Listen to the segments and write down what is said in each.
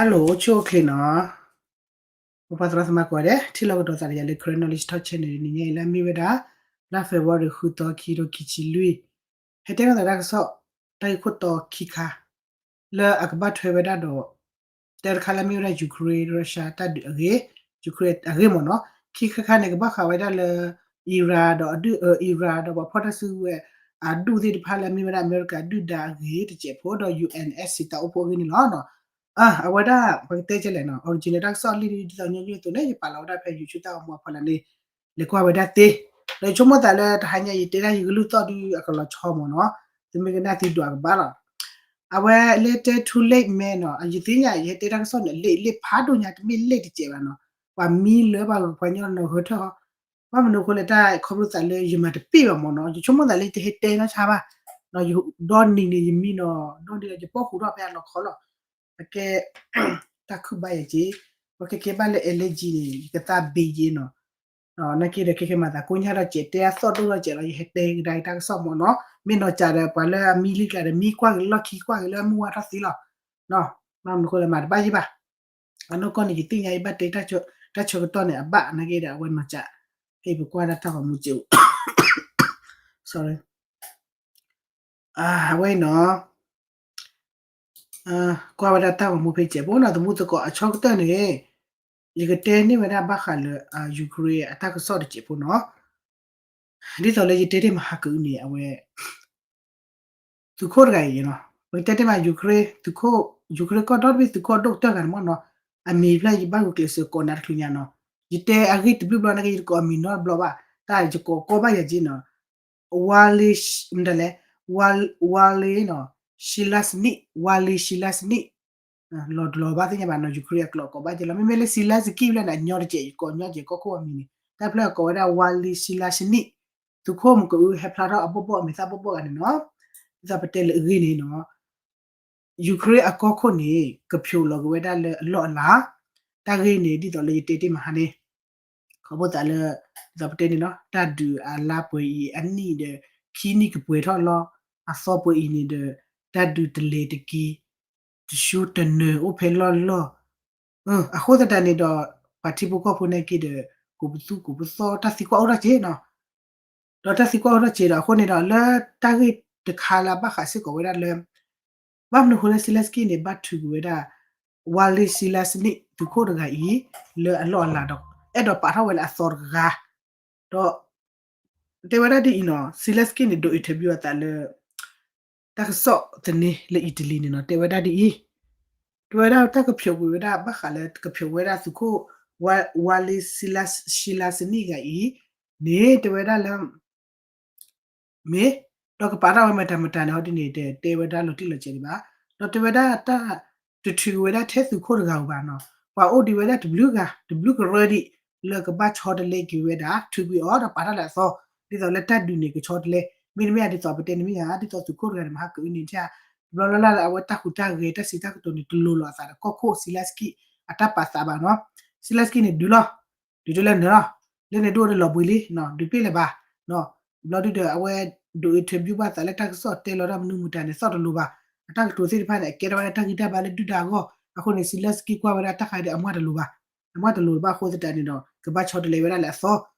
Hello ဆိၣ်ချ့နီၤ, ပပှၤသရၣ်သမါကိးဂၤဒဲး ထံၣ်လိာ်ကဒီးသးဒီးယၤလၢ Karen Knowledge Talk Channel တနံၤညါအံၤ လၢအမ့ၢ်ဝဲဒၣ် လါ February ဃုသီ ခံကထိခံဆံလွံၢ်, ဟဲတဲလိာ်သးတၢ်ကစီၣ် တၢ်ဂ့ၢ်ခိၣ်တီခံခါ လၢအကဘၣ်ထွဲဝဲဒၣ်ဒီး တၢ်တခါလၢအမ့ၢ်ဝဲဒၣ် Ukraine Russia တၢ်ဒုးအဂ့ၢ်, Ukraine အဂ့ၢ်မ့ၢ်နီၤ, ခံခါခါန့ၣ် ကဘၣ်ဃးဝဲဒၣ်လၢ Iran ဒီးအဒုၣ် Iran ဒီးပှၤဖီၣ်တၢ်စုကဝဲၤအဒူၣ်သ့ၣ်တဖၣ်လၢအမ့ၢ်ဝဲဒၣ်အမဲရကၤဒုၣ်ဒါအဂ့ၢ်တစဲးဖိဒီး ယူၣ်အၣ်အၣ် စံးတၢ်အိၣ်ဖှိၣ်အဂ့ၢ်န့ၣ်လီၤ. အဝဲဒၣ် ပကတဲကလဲၣ်နီၤ original တၢ်ကစီၣ်လံဒ်သိးညီနုၢ်အသိးန့ၣ် ယပာ်လီၤဝဲဒၣ်ဖဲ YouTube တၢ်ဂီၤမူအဖီလာ်န့ၣ် လဲၤကွၢ်ဝဲဒၣ်သ့, ဒီးယဆိကမိၣ်သးလၢတဟါညါအံၤ ယတဲဒၣ်ယကလုၢ်သီၣ်ဒုးအကလီၤဆီမ့ၢ်နီၤ, သုမ့ၢ်ကနၣ်သံဒိးအကဘၣ်လီၤ. အဝဲလၢတဲ too late မဲနီၤ, ယသ့ၣ်ညါ ယဟဲတဲတၢ်ကစီၣ်န့ၣ် late late ဖးဒိၣ်ညါ တမ့ၢ် late တစဲးဘၣ်နီၤ, ပှၤမံလၢပှၤဂုၤပှၤညီနီၤဂဲၤထၢၣ်ဟီ, ဘၣ်မနုၤအဃိလဲၣ် တၢ်ခီဖျိသးလၢယမၤတပ့ၢ်ဘၣ်မ့ၢ်နီၤ, ယဆိကမိၣ်သးလၢယတဟဲတဲနီတဆါဘၣ်, ဒီးနံၤန့ၣ်ယမံနီၤ ဒီးနံၤဒီးယပီၢ်ဃုာ်ထီၣ်ဖဲအလီခီလီၤ, အကဲ တၢ်ခုၣ်ဘါယဲက့ၤ, ပှၤခဲကဲဘၣ်လၢ allergy န့ၣ် ယကသါဘ့ယ့နီၤ, နာ်က့ဒီးခဲကဲမၤသးကိညၢ်ထီၣ်စဲး တဲအသီၣ်ဒိၣ်ထီၣ်စဲးလီၤ, ယဟဲတဲကဒါက့ၤတၢ်ကစီၣ်မ့ၢ်နီၤ, မ့ၢ်နီၤစးဒီး ပှၤလၢအမံလံကျါဒီး မံကွၢ်က့ၤလီၢ်ခံကွၢ်က့ၤလၢအမုၢ်ဝါထီၣ်သ့လီၤ, ဘၣ်မနုၤအဃိလဲၣ် မၤတဘၣ်ယံၢ်ဘၣ်, အနီၢ်ကီၢ်န့ၣ် ယသ့ၣ်ညါယဘၣ်တဲ တၢ်ဆၢကတီၢ်န့ၣ် အဘၣ်နာ်က့ဒီး အဝဲနီၤစး, ဟဲပကွၢ်ဒၣ်တၢ်ဂီၤမူစဲးအိၣ် sorry အဝဲနီၤ ကွၢ်ဝဲဒၣ်တၢ်ဂီၤမူဖဲစဲးဖိနီၤ သမူသကိးအဆီကတၢၢ်န့ၣ်, ယကတဲန့ၢ်ဝဲဒၣ်ဘၣ်ဃးလၢ Ukraine အတၢ်ကစီၣ်တစဲးဖိနီၤ, ဒ်သိးလၢယတဲတ့ၢ်မဟါကအုန့ၣ် အဝဲ သုးခိၣ်တဂၤအံၤနီၤ, ပကတဲတ့ၢ်မး Ukraine သုးခိၣ် Ukraine ကီၢ်ဒီတဘ့ၣ်သုးခိၣ်ဒိၣ်ကတၢၢ်ဂၤန့ၣ်မ့ၢ်နီၤ, အမံၤဖျၢၣ်ယဘၣ်ဂုာ်ကျဲးစၢးကိးနၤတချုးညါနီၤ, ယတဲအဂ့ၢ်တဘျုးဘျီနာ်က့ ယတကိးအမံၤနီတဘျီဘၣ်, တၢ်ယကိးကိးဘၣ်ယၤက့နီၤ Wally မတၤလဲၣ် Wally နီၤ Selazny, Wally Selazny လီၤတလီၤဘၣ်သ့ၣ်ညါဘၣ်နီၤ, Ukraine အကျိာ်ကိးဘၣ်က့လီၤ, မ့မ့ၢ်လၢ Zelensky ဖျၢၣ်န့ၣ် အညီတကဲး ယကိးညီကဲးကီၢ်ခိၣ်အမံၤန့ၣ်, တၢ်ဖျၢၣ်ကိးဝဲဒၣ် Wally Selazny, သုးခိၣ်မ့ၢ်ကအု ဟဲဖျါထီၣ်အဘီၣ်ဘီၣ်အမဲာ်သၣ်ဘီၣ်ဘီၣ်ဂၤန့ၣ်နီၤ, ဒ်သိးပတဲလၢအဂ့ၢ်န့ၣ်နီၤ Ukraine အကီၢ်ခိၣ်န့ၣ် ကဖျိးလီၤက့ၤဝဲဒၣ်လၢအလီၢ်အလၤ, တၢ်ဂ့ၢ်န့ၣ် ဒ်သိးလၢယတဲတ့ၢ်မဟါန့ၣ် ခီဖျိသးလၢ ဒ်သိးပတဲန့ၣ်နီၤ တၢ်ဒုးအလါပှဲၤအံၤအနံၣ်ဒီး ခံနံၣ်ကပှဲၤထီၣ်လီၤ, အသီပှဲၤအံၤန့ၣ်ဒီး တၢ်ဒုးတလဲၤတက့ၤ တဆူတနၢၤအိၣ်ဖဲလီၢ်လီၢ်, အဃိသတးန့ၣ်ဒီး ပှၤထံဖိကီၢ်ဖိနာ်က့ဒီး ကိးပသူကိးပသီ တၢ်သံကွၢ်အိၣ်ထီၣ်က့နီၤ ဒီးတၢ်သံကွၢ်အိၣ်ထီၣ်က့ဒီး အဃိန့ၣ်ဒီး လၢတၢ်ဂ့ၢ်တခါလၢအဘၣ်ဃးစ့ၢ်ကီးဝဲဒၣ်လၢ ဘၣ်မနုၤအဃိလၢ Zelensky န့ၣ် ဘၣ်ထုးကွံာ်ဝဲဒၣ် Wally Selazny သုးခိၣ်တဂၤအံၤ လၢအလီၢ်အလၤဒီး အဲၣ်ဒိးပာ်ထီၣ်ဝဲလၢအသီတဂၤ, ဒီး တဲဝဲဒၣ်ဒ်အံၤနီၤ Zelensky န့ၣ် ဒိး interview အသးလၢ တၢ်ကစီၣ်သန့လၢ Italy န့ၣ်နီၤ တဲဝဲဒၣ်ဒ်အံၤ, တဲဝဲဒၣ်တၢ်ကဖျိးကွံာ်ဝဲဒၣ် ဘၣ်ဃးလၢကဖျိးဝဲဒၣ်သုးခိၣ် Wally Selazny ဂၤအံၤန့ၣ် တဲဝဲဒၣ်လၢ မ့ၢ် ဒီးကပာ်ထီၣ်ဝဲမတၤမတၤန့ၣ် ဟီဒ်န့ၣ် တတဲဝဲဒၣ်လီၤတံၢ်လီၤဆဲးဒံးဘၣ်, ဒီးတဲဝဲဒၣ်တၢ် တထုးကွံာ်ဝဲဒၣ်ထဲသုးခိၣ်တဂၤဧိၤဘၣ်နီၤ, ပှၤအိၣ်ဒံးဝဲဒၣ်တဘျုးဂၤ တဘျုးကရၢဒံး လၢကဘၣ်ဆီတလဲက့ၤဝဲဒၣ် ထုးကွံာ်အီၤဒီးပာ်ထီၣ်လၢအသီ, ဒ်သိးလၢတၢ်ဒုးန့ၣ် ကဆီတလဲ, မ့တမ့ၢ်ဒ်သိးပတဲန့ၣ်မ့ၢ်ဧါ ဒ်သိးသုးခိၣ်တဂၤန့ၣ် မဟါကအုန့ၣ် တဘျီလၢ်လၢ်လၢအဝဲတၢ်ဟူးတၢ်ဂဲၤ တၢ်စံးတၢ်ကတိၤန့ၣ် တလိၤလီၤအသးဒီးကီၢ်ခိၣ် Zelensky အတၢ်ပာ်သးဘၣ်နီၤ, Zelensky န့ၣ် ဒုးလီၤ ဒုးတလၢနၢၤလီၤ, လၢန့ၣ်ဒိၣ်ဒီးလီၤဘှံးလံ, ဒုးပ့ၢ်လၢၤဘၣ်, ဘျီဒုဒီး အဝဲဒိး interview ဘၣ်သးလၢတၢ်ကစီၣ်တဲလီၤတၢ်မနုၤမတၤန့ၣ် သီၣ်တလိၤဘၣ်, အတၢ်ကတိၤသ့ၣ်တဖၣ်န့ၣ် အကဲထီၣ်ဝဲဒၣ်တၢ်ဂံၢ်တၢ်ဘါလၢဒုၣ်ဒါအဂီၢ်, အဃိန့ၣ် Zelensky ကွၢ်ဝဲဒၣ်တၢ်ခါဒီး အမူၢ်တလိၤဘၣ်, အမူၢ်တလိၤဘၣ်အဃိသတးန့ၣ်ဒီး ကဘၣ်ဆီတလဲဝဲဒၣ်လၢအသီ,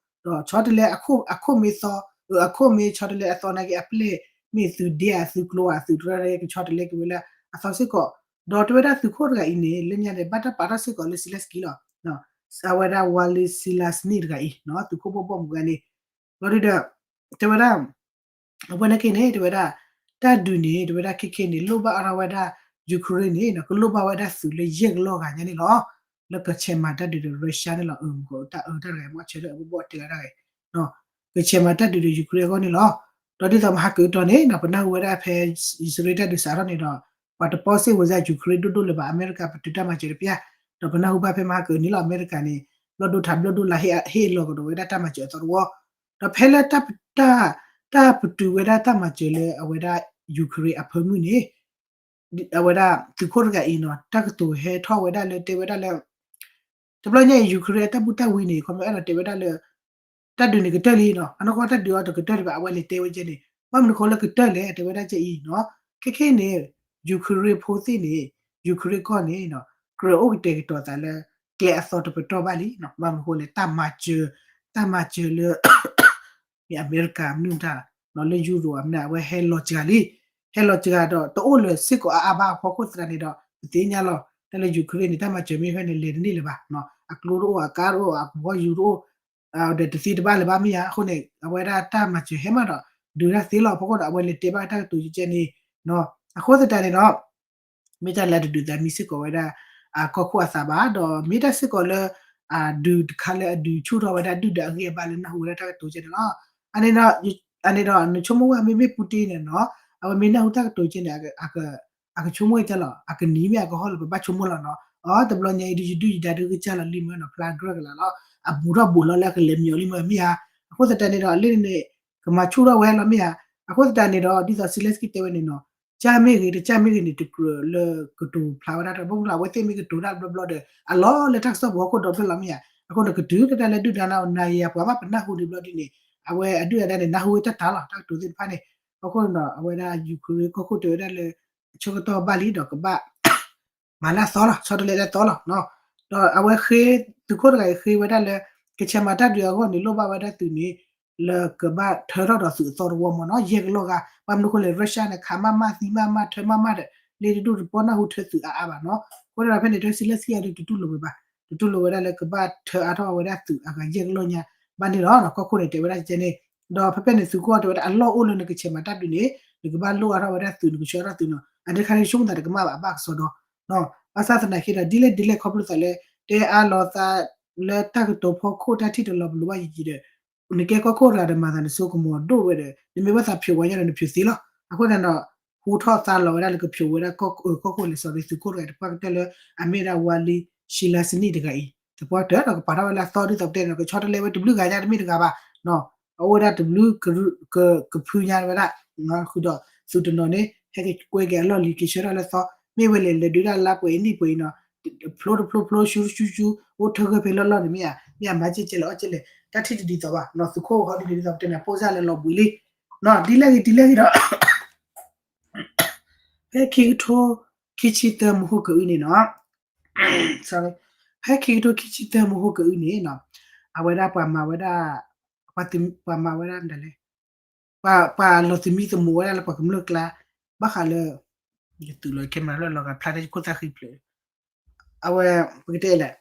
ဒီးဆီတလဲအခိၣ်မ့ၢ်သီ, အခိၣ်မ့ၢ်ဆီတလဲအသီနာ်က့ အပျဲၢ်မ့ၢ်သုဒ့ဧါ သုကျိဧါ သုတရၢ် ကဆီတလဲက့ၤဝဲလၢအသီစ့ၢ်ကီး, ဒီးတဲဝဲဒၣ်သုးခိၣ်တဂၤအံၤန့ၣ် လၢညါန့ၣ် ဘၣ်တၢ်ပာ်ထီၣ်စ့ၢ်ကီးလၢ Zelensky လီၤ အဝဲဒၣ် Wally Selazny တဂၤအံၤ သုးခိၣ်ဘီၣ်ဘီၣ်မူဂၤန့ၣ်, ဘျီဒုဒီး တဲဝဲဒၣ် အဝဲနာ်က့န့ၣ် တဲဝဲဒၣ် တၢ်ဒုးန့ၣ် တဲဝဲဒၣ်ခဲခဲန့ၣ် လိၣ်ဘၣ်အါထီၣ်ဝဲဒၣ် Ukraine န့ၣ် ကလိၣ်ဘၣ်ဝဲဒၣ်သုးလၢယဲၢ်ကလီၢ်ဂၤညါန့ၣ်လီၤ, လၢကဆဲးမၤတၢ်ဒုးဒီး Russia န့ၣ်လီၤ, တၢ်အၢတၢ်တဂၤမ့ၢ်ဆၢထၢၣ်အဘီၣ်ဘီၣ်တဲလီၤတၢ်ဂ့ၢ် ကဆဲးမၤတၢ်ဒုးဒီး Ukraine အဂီၢ်န့ၣ်လီၤ, ဒီးဒ်သိးမဟါကအုတီၤန့ၣ် ပနၢ်ဟူဝဲဒၣ်ဖဲ အံၣ်စရ့လးတၢ်ဒုးစးထီၣ်န့ၣ်ဒီး ပှၤတပီၢ်စ့ၢ်ဝဲစ့ၢ် Ukraine ဒိၣ်ဒိၣ်လၢၤဘၣ် အမဲရကၤပတုာ်တၢ်မၤစၢၤတပျၢ်, ဒီးပနၢ်ဟူဘၣ်ဖဲမဟါကအုန့ၣ်လီၤ အမဲရကၤန့ၣ် ဘျီၣ်ဒိၣ်ထးဘျၢၣ်ဒိၣ်လာ် ဟ့ၣ်လီၤကဒီးဝဲဒၣ်တၢ်မၤစၢၤအသီတဝီ, ဒီးဖဲလၢ တၢ်ပတုာ်ဝဲဒၣ်တၢ်မၤစၢၤလၢအဝဲဒၣ် Ukraine အဖၢမုၢ်န့ၣ် အဝဲဒၣ်သုးခိၣ်တဂၤအံၤနီၤ တၢ်ကတိၤဟဲထီၣ်ဝဲဒၣ်လၢတဲဝဲဒၣ်လၢ တဘျီညါအံၤ Ukraine အတၢ်ဘူၣ်တၢ်ဝံန့ၣ် ခီဖျိအဲၣ်ဒိးတဲဝဲဒၣ်လၢ တၢ်ဒုးန့ၣ်ကတၢၢ်လံနီၤ အနီၢ်ကီၢ်တၢ်ဒုးအီၤတကတၢၢ်လံဘၣ် အဝဲလဲၤတဲဝဲကဲန့ၣ် ဘၣ်မနုၤဃိလၢကတၢၢ်လဲၣ် တဲဝဲဒၣ်ကဲအံၤနီၤ ခဲခဲန့ၣ် Ukraine ဖိသ့ၣ်န့ၣ် Ukraine ကီၢ်န့ၣ်နီၤ ကြၢးအိၣ်ကတဲာ်ကတီၤသးလၢ ကျဲအသီတပတီၢ်ဘၣ်လံ, ဘၣ်မနုၤအဃိလဲၣ် တၢ်မၤစၢၤ, တၢ်မၤစၢၤလၢ မ့ၢ်အမဲရကၤမနုၤတၢ် လၢယူရိးအမနုၤ အဝဲဟဲလီၤစှၤလံ, ဟဲလီၤစှၤဒီး တအိၣ်လၢၤစ့ၢ်ကီးအါအါဘၣ်အဖီခိၣ်သတးန့ၣ်ဒီး ပသ့ၣ်ညါလီၤ တၢ်လၢ Ukraine န့ၣ် တၢ်မၤစၢၤမ့ၢ်ဖဲန့ၣ် လဲၤတန့ၢ်လၢၤဘၣ်, အကျိတအိၣ် အကါတအိၣ် အကဘီယူၤတအိၣ် ဒီးတသ့တဘၣ်လၢၤဘၣ်မ့ၢ်ဧါ, အဃိန့ၣ် အဝဲဒၣ်တၢ်မၤစၢၤဟဲမးဒီး ဒုးတၢ်သ့လီၤ အဖီခိၣ်ဒီး အဝဲလဲၤတဲဘၣ်တၢ်ကတိၤကဲကဲန့ၣ်, အဃိသတးန့ၣ်ဒီး မ့ၢ်တၢ်လၢတဒုးသးမံစ့ၢ်ကီးဝဲဒၣ် အကီၢ်ခိၣ်အသးဘၣ်, ဒီးမ့ၢ်တၢ်စ့ၢ်ကီးလၢ အဒုးတခါလၢအဒုးဆူၣ်ထီၣ်ဝဲဒၣ်ဒုၣ်ဒါအဂံၢ်အဘါလၢနၢ်ဟူဝဲဒၣ်တၢ်ကတိၤကဲန့ၣ်လီၤ. အန့ၣ်ဒီး အန့ၣ်ဒီး နဆိကမိၣ်ဝဲမ့မ့ၢ် Putin န့ၣ်နီၤ အဝဲမ့ၢ်နၢ်ဟူတၢ်ကတိၤကဲန့ၣ် အကဆိကမိၣ်ကဲလီၤ အကနံၤမ့ၢ်အကဟီၣ်လၢပဘၣ်ဆိကမိၣ်လီၤနီၤ, အီ တဘျီညါအံၤဒုးယဒုၣ်ယဒါဒုးကစၢ်လီၤလံမ့ၢ်နီၤ ဖျါကြၢးကလာ်လီၤ, အဘူးထီၣ်ဘူးလီၤလၢအကလဲၤမညီလံမ့ၢ်မ့ၢ်ဧါ, အဃိသတးန့ၣ်ဒီး လၢန့ၣ်န့ၣ် ကမၤဆူၣ်ထီၣ်ဝဲလီၤမ့ၢ်ဧါ, အဃိသတးန့ၣ်ဒီး ဒ်သိး Zelensky တဲဝဲန့ၣ်နီၤ ကၢ်မ့ၢ်ဂ့ၤ တကၢ်မ့ၢ်ဂ့ၤန့ၣ် တကြၢးလၢကတိၤဖျါဝဲဒၣ်တၢ်ဘၣ်မနုၤ အဝဲသ့ၣ်မ့ၢ်ကတိၤတၢ်ဘျီဘျီဒီး အလီၢ်လၢတၢ်ကစီၣ်ပူၤဟီၣ်ခိၣ်ဒီဖျၢၣ်လီၤမ့ၢ်ဧါ, အဃိန့ၣ် ကတုၤတၢ်လၢဒုၣ်ဒါနၤ နၤယၤပှၤဘၣ်ပနၢ်ဟူဒံးဘျီဒ်န့ၣ် အဝဲအဒုၣ်အဒါန့ၣ် နၢ်ဟူဝဲတၢ်တၢ်လီၤ တၢ်ကတိၤသ့ၣ်တဖၣ်န့ၣ်, အဃိန့ၣ်ဒီး အဝဲဒၣ် Ukraine ကီၢ်ခိၣ်တဲဝဲဒၣ်လၢ အဆၢကတီၢ်ဘၣ်လံဒီးကဘၣ် မၤလၢအသီလီၤ ဆီတလဲလၢအသီလီၤ, ဒီးအဝဲဃ့ သုးခိၣ်တဂၤအံၤဃ့ဝဲဒၣ်လၢ ကဆဲးမၤတၢ်ဒုးအဂီၢ်န့ၣ် လိၣ်ဘၣ်ဝဲဒၣ်သုးန့ၣ် လၢကဘၣ်ထၢထီၣ်ဒီးသုးအသီတဝီမ့ၢ်နီၤ ယဲၢ်ကလီၢ်ဂၤ, ဘၣ်မနုၤအဃိလဲၣ် Russia န့ၣ် ခးမးမးသံမးမးထၢမးမးဒီး လ့တဒိၣ်တပီၢ်နၢ်ဟူထၢသုးအါအါဘၣ်နီၤ, အဃိန့ၣ်ဒီးဖဲန့ၣ် တၢ် Zelensky အဒုးတတူၢ်လိာ်ဝဲဘၣ်, တတူၢ်လိာ်ဝဲဒၣ်လၢကဘၣ်ထၢအါထီၣ်ဝဲဒၣ်သုးအဂၤယဲၢ်ကလီၢ်ညါ ဘၣ်န့ၣ်လီၤ, ကီၢ်ခိၣ်န့ၣ် တဲဝဲဒၣ်ကဲန့ၣ်, ဒီးဖဲဖဲန့ၣ် သုးခိၣ်တဲဝဲဒၣ်အလီၢ်အိၣ်လၢနကဆဲးမၤတၢ်ဒုးန့ၣ် နကဘၣ်လိၣ်အါထီၣ်ဝဲဒၣ်သုး နကဆှၢထီၣ်သုးနီၤ, အဒိခါန့ၣ်ဆိကမိၣ်သးတကမၣ်ဘၣ် အဘၣ်ကစီဒီ ဘၣ်ဆၣ်သနာ်က့ဒီး ဒ်လဲၣ်ဒ်လဲၣ်ခီဖျိသးလၢ တဲအါလီၤသးလၢတၢ်ကတိၤဖီခိၣ် တၢ်ထံၣ်တလီၤပလိာ်ဘၣ်ယံာ်ယံာ်ဒီး နကဲကီၢ်ခိၣ်တဂၤဒီး မၤသးနစိကမီၤဒိၣ်ဝဲဒီး နမ့ၢ်ဘၣ်သးဖျိးဝဲညါဒီး နဖျိးသ့လီၤ, အဃိန့ၣ်ဒီး ဟူထီၣ်သါလီၤဝဲဒၣ်လၢကဖျိးဝဲဒၣ်ကီၢ်ခိၣ်လဲၤစီၤဒီး သုးခိၣ်တဂၤတပှၢ်ကတၢၢ်လၢ အမ့ၢ်ဒၣ် Wally Zelensky တဂၤအံၤ သပှၢ်ကတၢၢ်ဒီး ကပာ်ထီၣ်ဝဲလၢအသီဒ်သိးပတဲန့ၣ်ဒီး ကဆီတလဲဝဲတဘျုးဂၤညါတမ့ၢ်တဂၤဘၣ် အအိၣ်ဝဲဒၣ်တဘျုး ကဖုညါဝဲဒၣ် ဃုာ်ဒီးသုးတနီၤန့ၣ် ဟဲက့ၤကွဲက့ၤအလီၢ်လံၤ က့ၤဆှၢထီၣ်လၢသီ မ့ၢ်ဝဲလဲၣ် လဲၤဒုးဒၣ်လါပှဲၤအံၤနံၣ်ပှဲၤအံၤနီၤ ဖျိတဖျိဖျိ ဆူဆူဆူ အိၣ်ထၢဂၢၢ်ဖဲလီၢ်လီၢ်န့ၣ်မ့ၢ်ဧါ, မ့ၢ်အမၤကဲကဲလဲၣ်အီၣ်ကဲလဲၣ် တၢ်ထံၣ်တဒ်သိးဘၣ်နီၤ သုးခိၣ်ဟီဒ်န့ၣ်ဒ်သိးပတဲန့ၣ် ပိၢ်စၢ်လၢလီၤဘှံးလံနီၤ ဒ်လဲၣ်ဂ့ၤဒ်လဲၣ်ဂ့ၤဒီး ဖဲခံကထိခံဆံသၢမဟိၣ်ကအုန့ၣ်နီၤ ဖဲခံကထိခံဆံသၢမဟိၣ်ကအုန့ၣ်နီၤ အဝဲဒၣ်ပှၤမၤဝဲဒၣ် ပှၤမၤဝဲဒၣ်မတၤလဲၣ် ပှၤလီၤသုးမံသမိးဝဲဒၣ်လၢပှၤကမျၢၢ်ကျါ ဘၣ်ဃးလၢ ယသူၣ်လီၤ camera လၢလီၤဂာ်ဖျါတၢ်ယခိၣ်သၣ်ဃံဖျၢၣ် အဝဲ ပကတဲလဲၣ်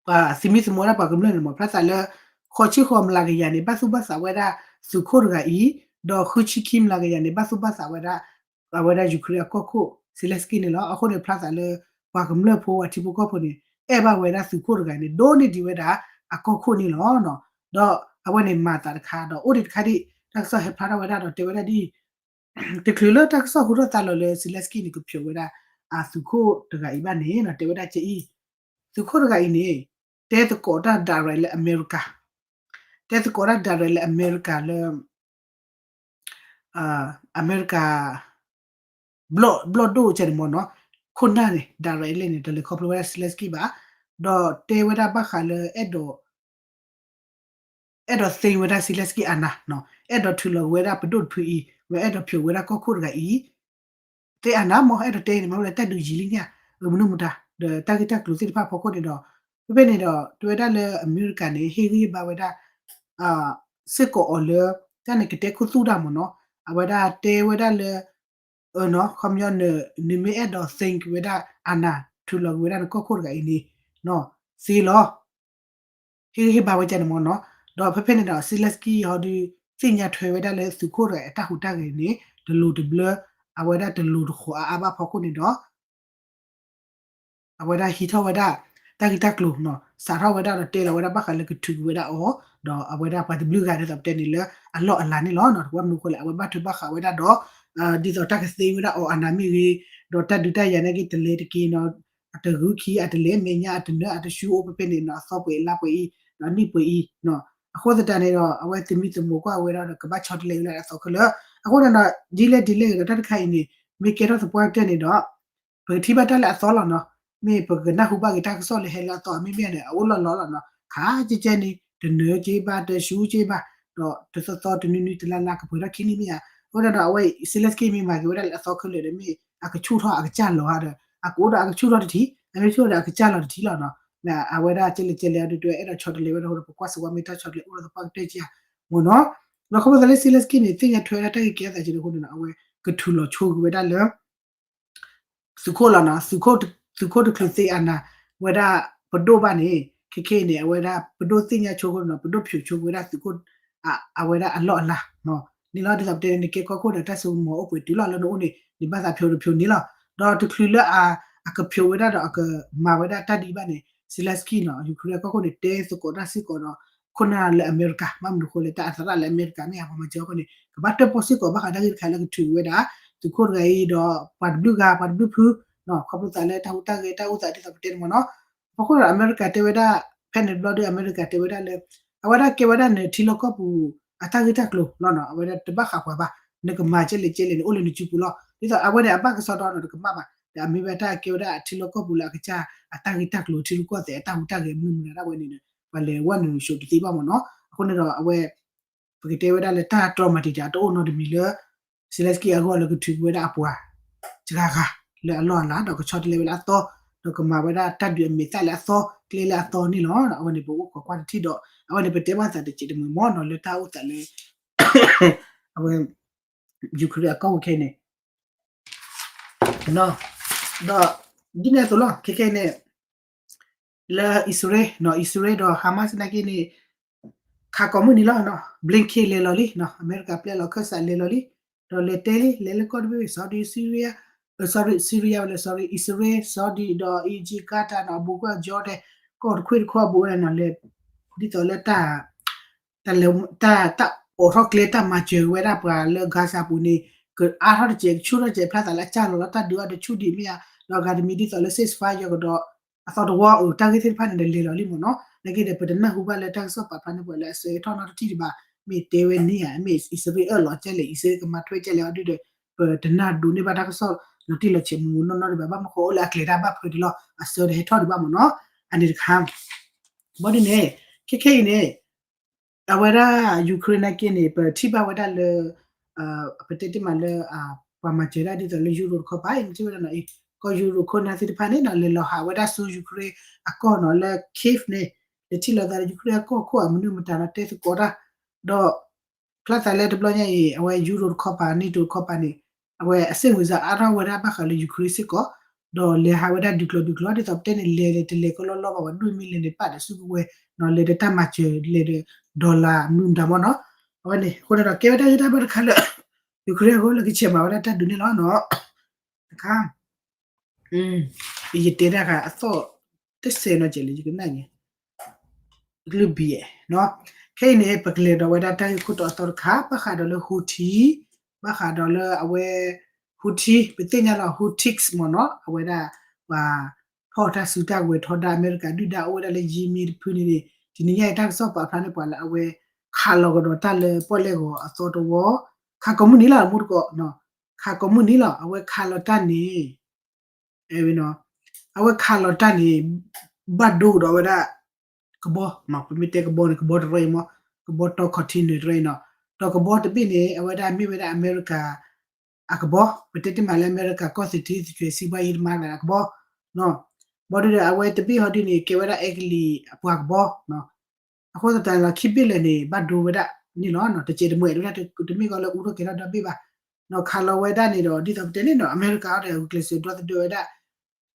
ပှၤသုးမံသမိးဝဲဒၣ်ပှၤကမျၢၢ်န့ၣ်မ့ၢ် ဖျါသးလၢ ဃိးဆံဃိးမျးကယၤန့ၣ် ဘၣ်သူၣ်ဘၣ်သးဝဲဒၣ်သုးခိၣ်တဂၤအံၤ, ဒီးဃုဆံခံမျးကယၤန့ၣ် ဘၣ်သူၣ်ဘၣ်သးဝဲဒၣ် အဝဲဒၣ် Ukraine အကီၢ်ခိၣ် Zelensky န့ၣ်လီၤ. အဃိန့ၣ် ဖျါသးလၢ ပှၤကမျၢၢ်ဖိအထံဖိကီၢ်ဖိန့ၣ် အဲၣ်ဘၣ်ဝဲဒၣ်သုးခိၣ်တဂၤန့ၣ် ဒိၣ်န့ၢ်ဒံးဝဲဒၣ်အကီၢ်ခိၣ်န့ၣ်လီၤ. ဒီးအဝဲန့ၣ်မၤသးတခါ ဒီးအိၣ်ဒံးတခါဒံး တၢ်ကစီၣ်ဟဲဖျါထီၣ်ဝဲဒၣ်ဒီးတဲဝဲဒၣ်ဒ်အံၤ တချုးလၢတၢ်ကစီၣ်ဟူထီၣ်သါလီၤလၢ Zelensky န့ၣ် ကဖျိးဝဲဒၣ် အသုးခိၣ်တဂၤအံၤဘၣ်န့ၣ် တဲဝဲဒၣ်ကဲအံၤ သုးခိၣ်တဂၤအံၤန့ၣ် တဲသကိးတၢ် direct လၢအမဲရကၤ, တဲသကိးတၢ် direct လၢအမဲရကၤလၢ အမဲရကၤ ဘျီၣ်ဒိၣ်ကဲန့ၣ်မ့ၢ်နီၤ, ခိၣ်နၢ်န့ၣ် direct လဲၣ်န့ၣ် တလဲၤခီဖျိဝဲဒၣ် Zelensky ဘၣ်, ဒီးတဲဝဲဒၣ်ဘၣ်ဃးလၢအဲၣ်ဒိး အဲၣ်ဒိးသ့ဝဲဒၣ် Zelensky အနၢ်, အဲၣ်ဒိးထုးလီၤက့ၤဝဲဒၣ်ပဒိၣ်တဖုအံၤ, ဝဲအဲၣ်ဒိးဖျိးဝဲဒၣ်ကီၢ်ခိၣ်တဂၤအံၤ, သ့အနၢ်မ့ၢ်အဲၣ်ဒိးတဲန့ၣ် မ့ၢ်ဝဲလၢတၢ်ဒုးယံၤလံန့ၣ်ဧါ, မနုၤမတၤ ဒီးတၢ်ဂ့ၢ်တၢ်ကျိၤသ့ၣ်တဖၣ်ဖီခိၣ်န့ၣ်ဒီး ဖဲဖဲန့ၣ်ဒီး တဲဝဲဒၣ်လၢအမဲရကၤန့ၣ် ဟ့ၣ်ဂံၢ်ဟ့ၣ်ဘါဝဲဒၣ် စ့ၢ်ကီးအီၤလၢ တၢ်န့ၣ်ကတဲခိၣ်သူၣ်တၢ်မ့ၢ်နီၤ, အဝဲဒၣ်တဲဝဲဒၣ်လၢ ခီပညီ နမ့ၢ်အဲၣ်ဒိး think ဝဲဒၣ်အနၢ် ထုးလီၤက့ၤဝဲဒၣ်နကီၢ်ခိၣ်တဂၤအံၤန့ၣ် သ့လီၤ ဟ့ၣ်ဂံၢ်ဟ့ၣ်ဘါဝဲဒၣ်န့ၣ်မ့ၢ်နီၤ, ဒီးဖဲဖဲန့ၣ်ဒီး Zelensky ဟီဒုး သ့ၣ်ညါထွဲဝဲဒၣ်လၢသုးခိၣ်တဂၤအတၢ်ဟူးတၢ်ဂဲၤန့ၣ် တလိၤတဘျၢ အဝဲဒၣ်တလိၤတဃီၤအါအါဘၣ်ဖီခိၣ်န့ၣ်ဒီး အဝဲဒၣ်ဟံးထီၣ်ဝဲဒၣ် တၢ်ဂ့ၢ်တၢ်ကျိၤနီၤ, စးထီၣ်ဝဲဒၣ်ဒီးတဲလီၤဝဲဒၣ်ဘၣ်ဃးလၢကထုးက့ၤဝဲဒၣ်အီၤ, ဒီးအဝဲဒၣ်ပှၤတဘျုးဂၤဒ်သိးပတဲန့ၣ်လၢအလီၢ်အလၤန့ၣ်လီၤ. တဝဲမနုၤအဃိလဲၣ် အဝဲဘၣ်ထွဲဘၣ်ဃးဝဲဒၣ်ဒီး ဒ်သိးတၢ်ကသ့ဝဲဒၣ်အီၤအနၢ်မ့ၢ်ဂ့ၤ, ဒီးတၢ်ဒုးတၢ်ယၤနာ်က့တလဲၤတက့ၢ်နီၤ, အတဂုၤခံ အတလဲၤမဲာ်ညါ အတနၢၤ အတဆူ အိၣ်ဖဲဖဲန့ၣ်နီၤ, အသီပှဲၤအလါပှဲၤအံၤ ဒီးနံၣ်ပှဲၤအံၤ အဃိသတးန့ၣ်ဒီး အဝဲသုးမံၤသမိးကွၢ်ဝဲဒၣ်ဒီး ကဘၣ်ဆီတလဲဝဲဒၣ်အသီခဲလၢာ်, အဃိန့ၣ်ဒီး ဒ်လဲၣ်ဒ်လဲၣ်ဂ့ၤဒီး တၢ်တခါအံၤန့ၣ် မ့ၢ်ကဲထီၣ်သပှၢ်ကတၢၢ်န့ၣ်ဒီး ပကထံၣ်ဘၣ်တၢ်လၢအသီလီၤနီၤ, မ့ၢ်ပကနၢ်ဟူဘၣ်က့ၤတၢ်ကစီၣ်လၢဟဲလၢအသီ မ့မ့ၢ်န့ၣ် အအိၣ်လီၤလီၤလီၤနီၤ, ခါကဲကဲန့ၣ် တနၢၤက့ဘၣ် တဆူက့ဘၣ်, ဒီးတသီသီတနွံနွံတလါလါကပှဲၤထီၣ်ခံနံၣ်မ့ၢ်ဧါ, အဃိန့ၣ်ဒီး အဝဲ Zelensky မ့ၢ်မၤက့ၤဝဲဒၣ်လၢအသီခဲလၢာ်ဒီး မ့ၢ်အကဆူၣ်ထီၣ်အကစၢ်လီၤဧါဒီး အကအိၣ်ဒီးအကဆူၣ်ထီၣ်တထံၣ် အမ့ၢ်ဆိဒီးအကစၢ်လီၤတထံၣ်လီၤနီၤ, အဝဲဒၣ်ကဲလဲၣ်ကဲလဲၣ်အဒုးတဲ အဲၣ်ဒိးဆီတလဲဝဲဒၣ်အဃိဒီး ပကွၢ်စ့ၢ်ဝဲမ့ၢ်တၢ်ဆီတလဲအိၣ်ဒီးသပှၢ်ကတၢၢ်က့ဧါ မ့ၢ်နီၤ. ဒီးခီဖျိသးလၢ Zelensky န့ၣ် သ့ၣ်ညါထွဲဝဲဒၣ်တၢ်ဂ့ၢ်ကဲသးက့ၤအဃိန့ၣ် အဝဲကထုးလီၤဆိကွံာ်ဝဲဒၣ်လၢ သုးခိၣ်လီၤနီၤ, သုးခိၣ်တချုးသ့အနၤ ဝဲဒၣ်ပဒိၣ်ဘၣ်န့ၣ် ခဲခဲအံၤန့ၣ် အဝဲဒၣ်ပဒိၣ်သ့ၣ်ညါဆိဃိန့ၣ် ပဒိၣ်ဖျိးဆိကွံာ်ဝဲဒၣ်သုးခိၣ် အဝဲဒၣ်အလီၢ်အလၤန့ၣ်လီၤ. ဒ်သိးပတဲန့ၣ် နကဲကီၢ်ခိၣ်ဒီးတၢ်စိကမီၤအိၣ်ပှဲၤတုၤလီၤလၢနအိၣ်န့ၣ် နဘၣ်သးဖျိးတဖျိးန့ၣ်လီၤ. ဒီးတချုးလၢအ အကဖျိးဝဲဒၣ်ဒီးအကမၤဝဲဒၣ်တၢ်ဒ်ဘၣ်န့ၣ် Zelensky နီၤ Ukraine ကီၢ်ခိၣ်န့ၣ် တဲသကိးတၢ်စ့ၢ်ကီးဒီး ခိၣ်နၢ်လၢအမဲရကၤ ဘၣ်မနုၤဃိလဲၣ် တၢ်အသရၣ်လၢအမဲရကၤမ့ၢ်ဧါ ပှၤမၤစၢၤအဃိန့ၣ် ကဘၣ်တၢၣ်ပီၣ်စ့ၢ်ကီးဘၣ်ဃးတၢ်ဂ့ၢ်တခါလၢကထုးဝဲဒၣ် သုးခိၣ်တဂၤအံၤဒီးပှၤတဘျုးဂၤ ပှၤတဘျုးဖု ခီဖျိသးလၢတၢ်ဟူးတၢ်ဂဲၤတၢ်အိၣ်သးဒ်သိးပတဲန့ၣ်မ့ၢ်နီၤ. အဃိဒီးအမဲရကၤတဲဝဲဒၣ် ဖဲန့ၣ်တဘျီဒီးအမဲရကၤတဲဝဲဒၣ်လၢ အဝဲဒၣ်ကဲဝဲဒၣ်န့ၣ် ထံလီၢ်ကီၢ်ပူၤအတၢ်ဂ့ၢ်တၢ်ကျိၤလီၤနီၤ, အဝဲဒၣ်တဘၣ်ဃးပှၤဘၣ်, နကမၤကဲလဲၣ်ကဲလဲၣ်န့ၣ် အိၣ်လၢနစုပူၤလီၤ. ဒ်သိးအဝဲန့ၣ် အဘၣ်ကစီဒီနီၤ တကမၣ်ဘၣ်, ဒီးအမ့ၢ်ဝဲတၢ်ကဲဝဲဒၣ်အထံလီၢ်ကီၢ်ပူၤလၢအကစၢ်အတၢ်ဂ့ၢ်တၢ်ကျိၤ ထံရူၢ်ကီၢ်သဲးအတၢ်ဟူးတၢ်ဂဲၤမနုၤမနုၤဒၣ်ဝဲန့ၣ်ဒီး ပှၤလဲၤဝဲနုာ်ဆိးတသ့ဘၣ်မ့ၢ်နီၤ. အဃိန့ၣ်ဒီးအဝဲ ပကတဲဝဲဒၣ်လၢတၢ်တြီမၤတံာ်တာ်တအိၣ်နီတမံၤလၢ Zelensky အဂီၢ်လၢကထုးကွံာ်ဝဲဒၣ်အပှၤ စှၤဂၤ လၢအလီၢ်အလၤ ဒီးကဆီတလဲဝဲလၢအသီ, ဒီးကမၤဝဲဒၣ်တၢ်ဒုးအမဲာ်သၣ်လၢအသီ ကျဲလၢအသီန့ၣ်လီၤ. အဝဲန့ၣ်ပအိၣ်ခိးကွၢ်တထံၣ်ဒီး အဝဲန့ၣ်ပတဲဘၣ်သးတစဲးတမှဲၤမ့ၢ်နီၤ လၢတၢ်အိၣ်သးလၢ အဝဲ Ukraine အကီၢ်ပူၤခဲအံၤန့ၣ် ဒီး ဒ်န့ၣ်အသိးလီၤ ခဲခဲအံၤန့ၣ် လၢအံၣ်စရ့လးနီၤ အံၣ်စရ့လးဒီး Hamas နာ်က့န့ၣ် ခးကိးမုၢ်နံၤလီၤနီၤ Blinken လဲၤလီၤလံနီၤ အမဲရကၤပျဲလီၤခၢၣ်စးလဲၤလီၤလံ ဒီးလဲၤတဲလံ လဲၤလၢကီၢ်တဘ့ၣ် Saudi Syria, sorry Syria ဝဲလၢ sorry အံၣ်စရ့လး Saudi ဒီး Egypt Qatar နီၤ အဘူးကီၢ် Jordan ကီၢ်တခွ့ၣ်တခီအဘူးဝဲဒၣ်နီၤ လဲၤ ဒ်သိးလၢတၢ် တၢ် တၢ်အိးထီၣ်ကျဲတၢ်မၤစၢၤဝဲဒၣ်ပှၤလၢ Gaza ပူၤန့ၣ် ကအါထီၣ်တစဲး ကဆူၣ်ထီၣ်တစဲး ဖျါသးလၢအစၢ်လီၤလီၤ တၢ်ဒုးအီၤတဆူၣ်ဒံးမ့ၢ်ဧါ, ဒီးအဂၤတမံၤဒ်သိးလၢ ceasefire ကဒီး အသီတဝီအတၢ်ဂ့ၢ်သ့ၣ်တဖၣ်န့ၣ်ဒီးလဲၤလီၤလံမ့ၢ်နီၤ, နာ်က့ဒီး ပတနၢ်ဟူဘၣ်လၢတၢ်ကစီၣ်ပာ်ဖျါန့ၢ်ပှၤလၢအဆၢကတီၢ်နီတထံၣ်ဒံးဘၣ်, မ့ၢ်တဲဝဲန့ၣ်ဧါ, မ့ၢ်အံၣ်စရ့လးအၢၣ်လီၤကဲလဲၣ် အံၣ်စရ့လးအၢၣ်လီၤကဲလဲၣ်အီၤဒုဒီး ပတနၢ်ဒိးန့ၢ်ဘၣ်တၢ်ကစီၣ်လီၤတံၢ်လီၤဆဲးမူးမူးနီၢ်နီၢ်ဒံးဘၣ်, ဘၣ်မနုၤဃိအိၣ်လၢအကျဲၤတၢ်ဘၣ်ဖဲဒံးလီၤ, အဆၢဒီးဟဲထီၣ်ဒံးဘၣ်မ့ၢ်နီၤ, အန့ၣ်တခါ ဘၣ်ဒ်န့ၣ် ခဲခဲအံၤန့ၣ် အဝဲဒၣ် Ukraine နာ်က့န့ၣ် ပထံၣ်ဘၣ်ဝဲဒၣ်လၢ ပတဲတ့ၢ်မးလၢ ပှၤမၤစၢၤဒၣ်ဒ်သိးလၢ Europe တခီပၤအံၤ နထံၣ်ဝဲဒၣ်နီၤအံၤ ကီၢ် Europe ခိၣ်နၢ်သ့ၣ်တဖၣ်န့ၣ်နီၤ လဲၤလီၤဟးဝဲဒၣ်ဆူ Ukraine အကီၢ်နီၤ လၢ Kyiv န့ၣ် လဲၤထံၣ်လိာ်သးလၢ Ukraine အကီၢ်ခိၣ်အမနုၤမတၤဒီးတဲသကိးတၢ် ဒီး ဖျါသးလၢတဘျီညါအံၤ အဝဲ Europe တခီပၤ NATO တခီပၤန့ၣ် အဝဲအစ့ၣ်ဝံၤစ့ၢ်အါထီၣ်ဝဲဒၣ်ဘၣ်ဃးလၢ Ukraine စ့ၢ်ကီး ဒီးလဲၤဟးဝဲဒၣ်ဒုးကျိၤဒုးကျိၤ ဒ်သိးပတဲန့ၣ် လဲၤလဲၤတလဲၤကလီလီဘၣ်ဝဲ ဒိၣ်မ့ၢ်လဲၤန့ၣ် ပာ်ဒီးစုကဝဲၤ လဲၤဒီးတၢ်မၤစၢၤလဲၤဒီး dollar မနုၤမတၤမ့ၢ်နီၤ, အဝဲန့ၣ် အဃိန့ၣ်ဒီး ကဲဝဲဒၣ်ဂ့ၢ်တၢ်ဘၣ်တခါလၢ Ukraine အဂီၢ်လၢကဆဲးမၤဝဲဒၣ်တၢ်ဒုးန့ၣ်လီၤနီၤ, တခါ ယတဲဒၣ်ဃာ်အသီၣ် တစဲးနီၤကဲးလၢယကနၣ်န့ၣ် ကလုၢ်ဘံၣ်နီၤ, ခဲအံၤန့ၣ် ပကလဲၤဒီးဝဲဒၣ်တၢ်ဂ့ၢ်ခိၣ်တီအသီတခါ ဘၣ်ဃးဒီးလၢ Houthi ဘၣ်ဃးဒီးလၢအဝဲ Houthi ပသ့ၣ်ညါလီၤ Houthis မ့ၢ်နီၤ အဝဲဒၣ် ပှၤဖီၣ်တၢ်စုတၢ်ကဝဲၤထီဒါအမဲရကၤဒုၣ်ဒါအိၣ်ဝဲဒၣ်လၢ Yemen တဖုန့ၣ်န့ၣ် တနံၤညါအံၤတၢ်ကစီၣ်ပာ်ဖျါန့ၢ်ပှၤလၢအဝဲ ခးလီၤကဒီးတၢ်လၢပီၣ်လဲၣ်ဂီၤအသီတဝီ ခးကိးမုၢ်နံၤလီၤ မူတကိး ခးကိးမုၢ်နံၤလီၤ အဝဲခးလီၤတၢ်န့ၣ် အဲဝဲနီၤ အဝဲခးလီၤတၢ်န့ၣ် ဘၣ်ဒိကဒီးဝဲဒၣ် ကဘီ ပမ့ၢ်တဲကဘီန့ၣ် ကဘီတရၢအံၤမ့ၢ် ကဘီတီ container တရၢအံၤနီၤ, ဒီးကဘီတဘ့ၣ်န့ၣ် အဝဲဒၣ်မ့ၢ်ဝဲဒၣ်အမဲရကၤ အကဘီ ပတဲတ့ၢ်မးလၢအမဲရကၤကီၢ်သထံသဆွဲးစံးဘၣ်ယံတမါတဂၤအကဘီ ဘီဒုဒီး အဝဲတဘ့ၣ်ဟီဒုန့ၣ် ကဲဝဲဒၣ်အဲကလံးအပှၤကဘီ အဃိသတးန့ၣ်လီၤ ခံဘ့ၣ်လၢာ်န့ၣ် ဘၣ်ဒိဝဲဒၣ်န့ၣ်လီၤ တစဲးတမှဲးဝဲဒၣ် တမ့ၢ်ကီးလၢအူထီၣ်ကဲထီၣ်ဒီဘ့ၣ်ဘၣ် နီၤ ခးလီၤဝဲဒၣ်န့ၣ်ဒီး ဒ်သိးပတဲန့ၣ်နီၤ အမဲရကၤအီၤဒီး ဂုာ်ကျဲးစၢးဒီသဒၢဝဲဒၣ်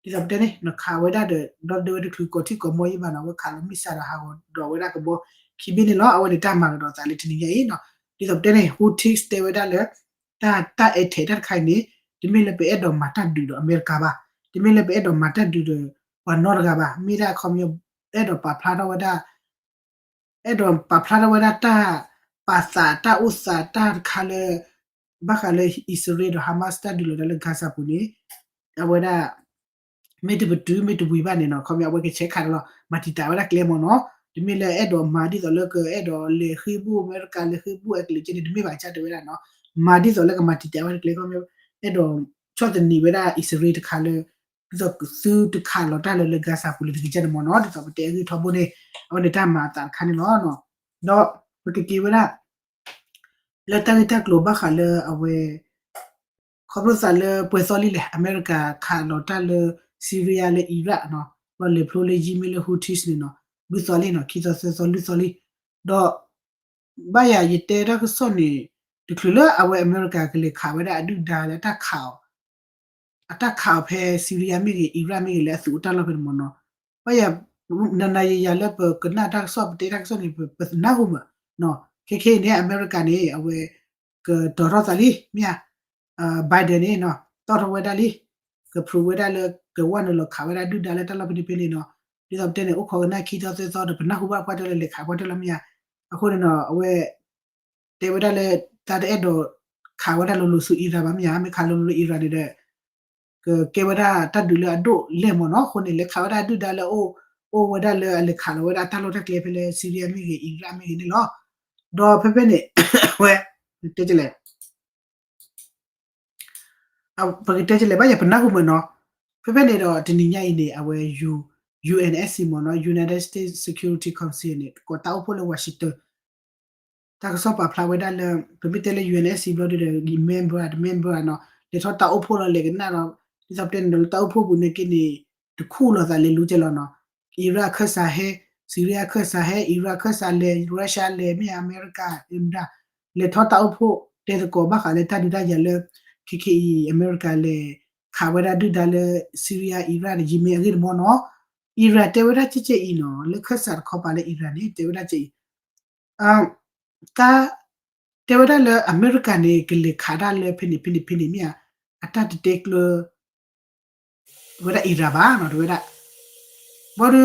ဒ်သိးပတဲန့ၣ် နီၤခးဝဲဒၣ်ဒီး ဒီသဒၢဝဲတချုးကိးထံကိးမီယံဘၣ်နီၤ အဝဲခးလီၤမံၣ်စးဒီးဟးဂီၤဒီးဝဲဒၣ်ကဘီ ခံဘ့ၣ်န့ၣ်လီၤ အဝဲန့ၣ်တၢ်မၤကဒီးသးလၢတနံၤညါအံၤနီၤ ဒ်သိးပတဲန့ၣ် Houthis တဲဝဲဒၣ်လၢ တၢ် တၢ်အဲးထဲးတၢ်တခါအံၤန့ၣ် တမ့ၢ်လၢပအဲၣ်ဒိးမၤတၢ်ဒုးဒီးအမဲရကၤဘၣ်, တမ့ၢ်လၢပအဲၣ်ဒိးမၤတၢ်ဒုးဒီး ပှၤနီတဂၤဘၣ်, မ့ၢ်ဒၣ်ခီပညီ အဲၣ်ဒိးပာ်ဖျါထီၣ်ဝဲဒၣ် အဲၣ်ဒိးပာ်ဖျါထီၣ်ဝဲဒၣ်တၢ်ပာ်သးတၢ်အိၣ်သးတၢ်တခါလၢ ဘၣ်ဃးလၢအံၣ်စရ့လးဒီး Hamas တၢ်ဒုးလိာ်သးလၢ Gaza ပူၤန့ၣ် အဝဲဒၣ် မ့ၢ်တပတုာ်မ့ၢ်တဝံၤဘၣ်န့ၣ်နီၤ ခီပညီအဝဲကဆဲးခးဒီးလီၤ မၤတံာ်တာ်ဝဲဒၣ်ကျဲမ့ၢ်နီၤ, တမ့ၢ်လၢအဲၣ်ဒိးမၤဒ်သိးလၢကအဲၣ်ဒိးလဲၤဃ့ဘူၣ်အမဲရကၤ လဲၤဃ့ဘူၣ်အဲကလံးကဲန့ၣ် တမ့ၢ်ဘၣ်ကတဲဝဲဒၣ်နီၤ, မၤဒ်သိးလၢကမၤတံာ်တာ်ဝဲဒၣ်ကျဲ ခီပညီ အဲၣ်ဒိးဆီၣ်သနံးဝဲဒၣ်အံၣ်စရ့လးတခါလၢ ဒ်သိးသုတခးလီၤတၢ်လၢလၢ Gaza ပူၤလၢတဂ့ၤကဲန့ၣ်မ့ၢ်နီၤ, ဒ်သိးပတဲအဂ့ၢ်ထီဘိန့ၣ် အဝဲန့ၣ်တၢ်မၤအသးတခါန့ၣ်လီၤ. ဒီးပကက့ၤဝဲဒၣ် လၢတၢ်ဂ့ၢ်တၢ်ကျိၤဘၣ်ဃးလၢအဝဲ ခီဖျိသးလၢပှဲၤသီလံလဲၣ် အမဲရကၤခးလီၤတၢ်လၢ Syria လၢ Iraq နီၤ, ဘျီလဲၤဖျိလၢ Yemen လၢ Houthis န့ၣ်နီၤ, လွံၢ်သီလံနီၤ, ခံသီသၢသီလွံၢ်သီလံ, ဒီး ဘၣ်ယၤယတဲတၢ်ကစီၣ်န့ၣ် တချုးလၢအဝဲအမဲရကၤကလဲၤခးဝဲဒၣ်အဒုၣ်ဒါလၢအတၢ်ခးအီၤ အတၢ်ခးအီၤဖဲ Syria မ့ၢ်ဂ့ၤ Iraq မ့ၢ်ဂ့ၤလၢအသုးအိၣ်တၢ်လီၢ်ဖဲန့ၣ်မ့ၢ်နီၤ, ဘၣ်ယၤ နၤနၤယၤယၤလၢပကနၣ်တၢ်ကစီၣ် ပတဲတၢ်ကစီၣ်န့ၣ် ပနၢ်ဟူမးနီၤ, ခဲခဲအံၤန့ၣ် အမဲရကၤန့ၣ် အဝဲ ကတီၤထီၣ်သးလံ မ့ၢ်ဧါ, Biden န့ၣ်နီၤ တီၣ်ထီၣ်ဝဲဒၣ်လံ, က prove ဝဲဒၣ်လၢ ကဝဲနုာ်လီၤခးဝဲဒၣ်ဒုၣ်ဒါလၢတၢ်လီၢ်ဖဲန့ၣ်ဖဲန့ၣ်နီၤ, ဒ်သိးပတဲန့ၣ် အိၣ်ခိးကနၣ်ခံသီသၢသီဒီး ပနၢ်ဟူဘၣ်ပှၢ်တဲလၢလဲၤခးပှၢ်တဲလီၤ မ့ၢ်ဧါ, အဃိန့ၣ်နီၤ အဝဲ တဲဝဲဒၣ်လၢ တၢ်တအဲၣ်ဒိးခးဝဲဒၣ်လိၤလိၤဆူ Iran ဘၣ် မ့ၢ်ဧါ, မ့ၢ်ခးလိၤလိၤလၢ Iran န့ၣ်ဒီး ကကဲဝဲဒၣ်တၢ်ဒုးလၢအဒိၣ်လဲၢ်မ့ၢ်နီၤ, အဃိန့ၣ် လဲၤခးဝဲဒၣ်ဒုၣ်ဒါလၢ အိၣ်ဝဲဒၣ်လၢအလဲၤခးလီၤဝဲဒၣ်တၢ်လီၢ်တၢ်ကျဲဖဲလၢ Syria မ့ၢ်ဂ့ၤ Iraq မ့ၢ်ဂ့ၤန့ၣ်လီၤ, ဒီးဖဲဖဲန့ၣ် အဝဲ တဲလဲၣ် ပကတဲကလဲၣ် ဘၣ်ယၤပနၢ်ဟူမးနီၤ, ဖဲဖဲန့ၣ်ဒီးတနံၤညါအံၤန့ၣ် အဝဲ U- UNSC မ့ၢ်နီၤ, United States Security Council န့ၣ် ကိးတၢ်အိၣ်ဖှိၣ်လၢ Washington တၢ်ကစီၣ်ပာ်ဖျါဝဲဒၣ်လၢ ပမ့ၢ်တဲလၢ UNSC ဘျီဒုဒီး member တ member နီၤ, လဲၤထီၣ်တၢ်အိၣ်ဖှိၣ်လီၤ လဲၤကနၣ်ဒီး ဒ်သိးပတဲန့ၣ်ဒီး လၢတၢ်အိၣ်ဖှိၣ်ပူၤန့ၣ်က့န့ၣ် တခူၣ်လိာ်သးလဲၤလူၤကဲလီၤနီၤ, Iraq အခၢၣ်စးဟဲ, Syria အခၢၣ်စးဟဲ, Iraq အခၢၣ်စးလဲၤ, Russia လဲၤ မ့ၢ် အမဲရကၤ အမတၤ လဲၤထီၣ်တၢ်အိၣ်ဖှိၣ်တဲသကိးဘၣ်ဃးလၢတၢ်ဒုးတၢ်ယၤလၢ ခဲခဲအံၤ အမဲရကၤလဲၤခးဝဲဒၣ်ဒုၣ်ဒါလၢ Syria, Iraq န့ၣ် Yemen အဂ့ၢ်တမီၢ်နီၤ, Iran တဲဝဲဒၣ်ကဲကဲအံၤနီၤ, လၢခၢၣ်စးတခီပၤလၢ Iran န့ၣ် တဲဝဲဒၣ်ကဲအံၤ တၢ် တဲဝဲဒၣ်လၢအမဲရကၤန့ၣ် ကလဲၤခးဒၣ်လၢဖဲန့ၣ်ဖဲန့ၣ်ဖဲန့ၣ်မ့ၢ်ဧါ, အတၢ်တတဲကျၢၤ ဝဲဒၣ် Iran ဘၣ်နီၤ, တဲဝဲဒၣ် ဘီဒု